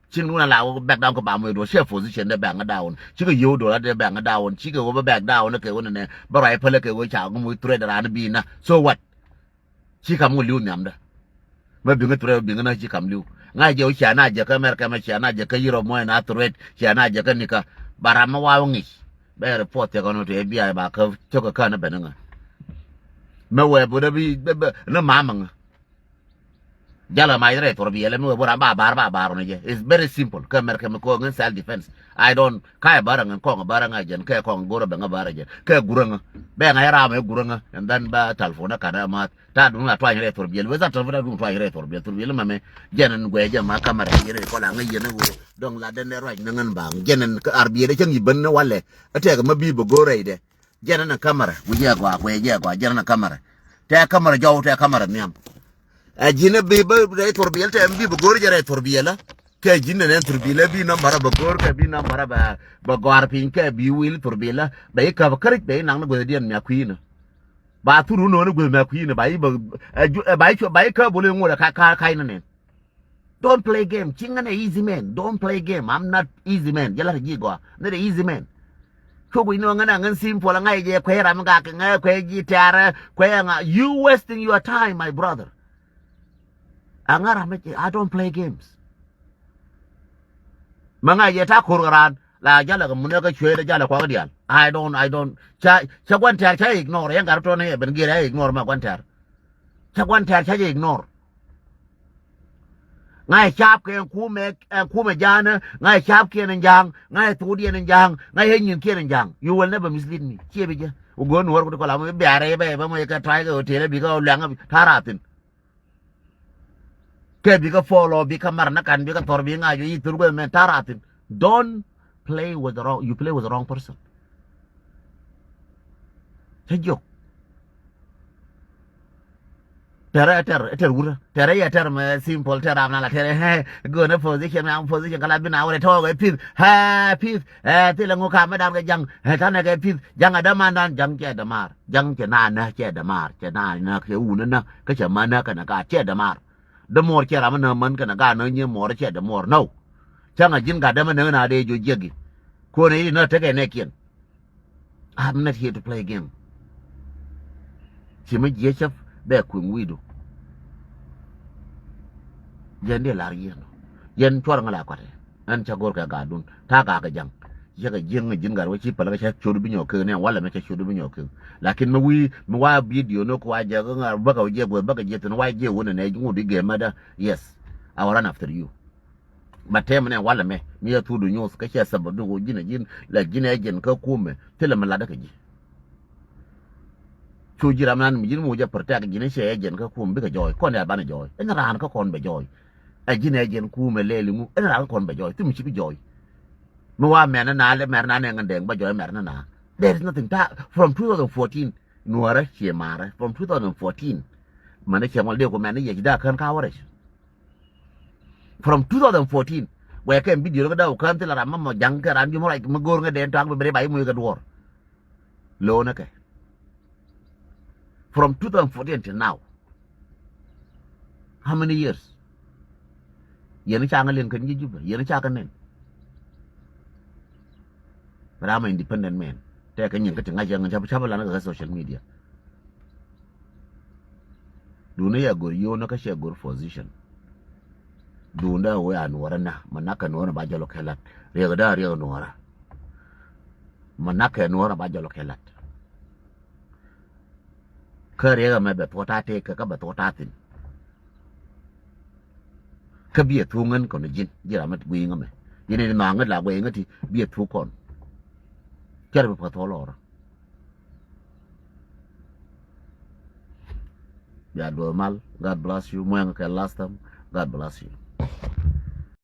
Cin wun a la wä back down kä ba muec duɔ̱ɔ̱r, cɛ position dee back ŋä down. Cikɛ yio̱w duɔ̱ɔ̱r a dee back ŋä down. Cikɛ wä bä back down kɛ wä nɛnɛ bä ruac pälä kɛ wä ca ŋä muc threat raan bi na. So what? Ci kam ŋä li̱w nhiamdä. Mɛ biŋä threat biŋä na ci kam li̱w. Ŋa̱c jɛ wä cia na jɛ kä America mɛ, cia na jɛ kä Europe mɔ ɛn a threat, cia na jɛ kä nikä. Ba ram mɛ wa wä ŋi̱c. Bɛ report thiɛ kɔn wä to F B I ba kä cä kä kän ɛ ben ŋä. Mɛ wee bä dee bi bɛ bɛ ni mamä ŋä. Jalɛ mac rɛy thurbiɛlɛ mi wee bä ram ba bar ba bar wä ni jɛ. It's very simple. Kä America mi kɔn ŋän self defense. I don't ka̱ ɛ bär ɛ ŋän kɔŋ ɛ bär ɛ ŋä jɛn kɛ kɔŋ go̱rä bɛ ŋä bär ɛ jɛn kɛ gurä ŋä. Bɛ ŋa̱c ram ɛ gurä ŋä and then ba telephone ɛ ka̱n ɛ math. Ta̱a̱ duŋ a tuany rɛy thurbiɛl wee tha telephone a duŋ tuany rɛy thurbiɛl thurbiɛl mɛmɛ. Jɛn ɛn guɛ jɛ ma kamɛrɛ yɛn ɛ kɔn a ŋäc yɛn ɛ wee dɔŋ la dɛn ɛ ruac ni ŋän baŋ jɛn ɛn arbiɛl ɛ cäŋ i̱ ben ni walɛ. Ɛ tɛk ma bi bɛ go̱rä ɛ dɛ. Jɛn ɛn ɛ kamɛrɛ guic ɛ gɔaa guic ɛ gɔaa jɛn ɛn ɛ kamɛrɛ. Tɛ kamɛrɛ jɔw tɛ kamɛrɛ nhiam. Ɛ ji̱n ɛ bi bä rɛy thurbiɛl tɛ bi bä go̱r jɛ rɛy thurbiɛl ɛ. Kɛ ji̱n ɛn ɛn thurbiɛl ɛ bi nambara bä go̱r kɛ bi nambara bä gɔaar piny kɛ bi wil thurbiɛl ɛ bɛ i̱ käp käric bɛ i̱ naŋ ni guäthdiɛn mia kui̱n ɛ. Ba thur wun nööni guäth mia kui̱n ɛ ba i̱ bä ɛ ju ɛ ba i̱ cu ba i̱ käp bol i̱ ŋot ɛ ka ka ka̱c ni nɛn. Don't play game. Ci ŋän ɛ easy man. Don't play game. I'm not easy man. Jɛ lat ji̱ gɔaa. Not a easy man. Cuk wi̱c ni ɣän a ŋän simple ŋa̱c jɛ kuɛy ram gak ŋa̱c kuɛy ji̱ tɛ̈rä kuɛy ŋa. You wasting your time, my brother. A ŋa̱ ram, I don't play games. Mɛ ŋa̱c jɛ ta̱ ko̱r kɛ raan la jalɛ kɛ munɛ kä cueet jalɛ kuak diaal. I don't, I don't. Ca, ca gua̱n tɛ̈r ca ignore. Yɛn gat tɔn ɛ ben giɛr ɛ ignore mɛ gua̱n tɛ̈r. Ca gua̱n tɛ̈r ca jɛ ignore. Ŋa̱c caapkɛ ɛn kumɛ, ɛn kumɛ ja̱a̱nä, ŋa̱c caapkiɛn ɛn ja̱a̱ŋ, ŋa̱c thokdiɛn ɛn ja̱a̱ŋ, ŋa̱c ɛ nyinkiɛn ɛn ja̱a̱ŋ. You will never mislead me. Ciɛ bi jɛ. Ku go̱o̱r nuɔ̱ɔ̱r ku ti kɔla mi biarɛ bɛ bɛ mɔ yɛ kɛ try kɛ hotel bikɛ luɛŋ ta̱a̱ raathin. Kɛ bikɛ follow bikɛ mar ni kan bikɛ thɔr bi ŋa̱c yi thur guɛ mɛ ta̱a̱ raathin. Don't play with the wrong, you play with the wrong person. Cä jiök. Tɛr ɛ tɛr ɛ tɛr wurä. Tɛr ɛ yɛ tɛr mɛ simple tɛr ram na la tɛr ɛ hɛ. Gön ɛ position mɛ am position kala bi na wurɛ tɔɔk ɛ pith. Hɛ pith. Ɛ thilɛ ŋu kam mɛ dam kɛ jaŋ. Ɛ tanɛ kɛ pith. Jaŋ ɛ dämandan jaŋ cɛ dämaar. Jaŋ cɛ na nä cɛ dämaar. Cɛ na nä cɛ wun nä. Kä cɛ ma nä kɛnɛ ka cɛ dämaar. Dämuɔɔr cɛ ram nä män kɛnɛ ka nä nyi muɔɔr cɛ dämuɔɔr. No. Cäŋ ɛ ji̱n gat dämɛ nä na dee jiö jiäk i̱. Kuɔnɛ i̱ nä tekɛ nɛkiɛn. I'm not here to play game. Ci mi jiɛ cä bɛ kuiŋ wi̱i̱du. Jɛn dee lar yiɛn. Yɛn cuɔr ŋä la kɔtɛ. Ɛn cä go̱r kɛ gaadun. Ta̱a̱ gaak kɛ ja̱ŋ. Cä kɛ jiäŋ ji̱n gat wä ci päl kɛ cä ciöt bi nyɔk kek nɛ walɛ mɛ cä ciöt bi nyɔk kek. Lakin mi wi̱i̱ mi wa video ni kua jɛ kä ŋa̱r bäkɛ jiɛ gueth bäkɛ jiɛ thin wa jiɛ wun nɛ ŋut i̱ gɛmɛ dä. Yes. I will run after you. Ba tɛm nɛ walɛ mɛ mi yɛ thurdu nyuth kä cɛ sabab du ji̱n ɛ ji̱n la ji̱n ɛ jɛn kä kumɛ thilɛ mi latdä kɛ ji̱. Cu ji̱ ram nan mi ji̱n mu jɛ protect ji̱n cɛ ɛ jɛn kä kumɛ bikɛ jɔɔy kɔn ɛ banɛ jɔɔy ɛn raan kä kɔn bɛ jɔɔy. Ɛ ji̱n ɛ jɛn kumɛ lɛɛli ŋu ɛn raan kä kɔn bɛ jɔɔy thim ci bi jɔɔy. Mi wa mɛn na lɛ mɛr na nɛ ŋän dɛŋ bä jɔɔy mɛr na na. There is nothing ta from two thousand fourteen nuɔrä ciɛ marä from two thousand fourteen. Mɛn cɛ ŋɔl dee ku mɛn yɛ ci daa kän ka wärɛ. From two thousand fourteen wɛ kɛn video kä daw kän thilɛ ram mamɔ jaŋ kɛ ram ji̱ mɔ ruac mi go̱o̱r ŋä dee tuaŋ bi beri ba ji̱ muc kɛ duɔ̱ɔ̱r. Lo̱o̱nä kɛ from two thousand fourteen till now. How many years? Yɛn ca ŋä liɛn kɛn ji̱ Jubɛ yɛn ca kɛ nɛn. Ram a independent man tɛkɛ nyin kä ti ŋa̱c yɛn ŋä capä capä lan kɛ social media. Duundä yɛ go̱r yio̱o̱nä kä cɛ go̱r position. Duundä wee a nuɔrä na mɛ nak kɛ nuɔrä ba jɔl kɛ lat. Riɛk da riɛk nuɔrä. Mɛ nak kɛ nuɔrä ba jɔl kɛ lat. Kä riɛk mɛ bɛ thuɔ̱t a tëëk kɛ kä bɛ thuɔ̱t a thin. Kä biɛ thuk ŋän kɔn ji̱n ji̱ ram mɛ guiy ŋä mɛ. Yɛn in nhɔaŋ ŋä la guiy ŋä ti biɛ thuk kɔn. Cɛr bi pä thuɔ̱ lɔrä. Bia duɔth mal. God bless you. Muɛŋ kɛ last time. God bless you.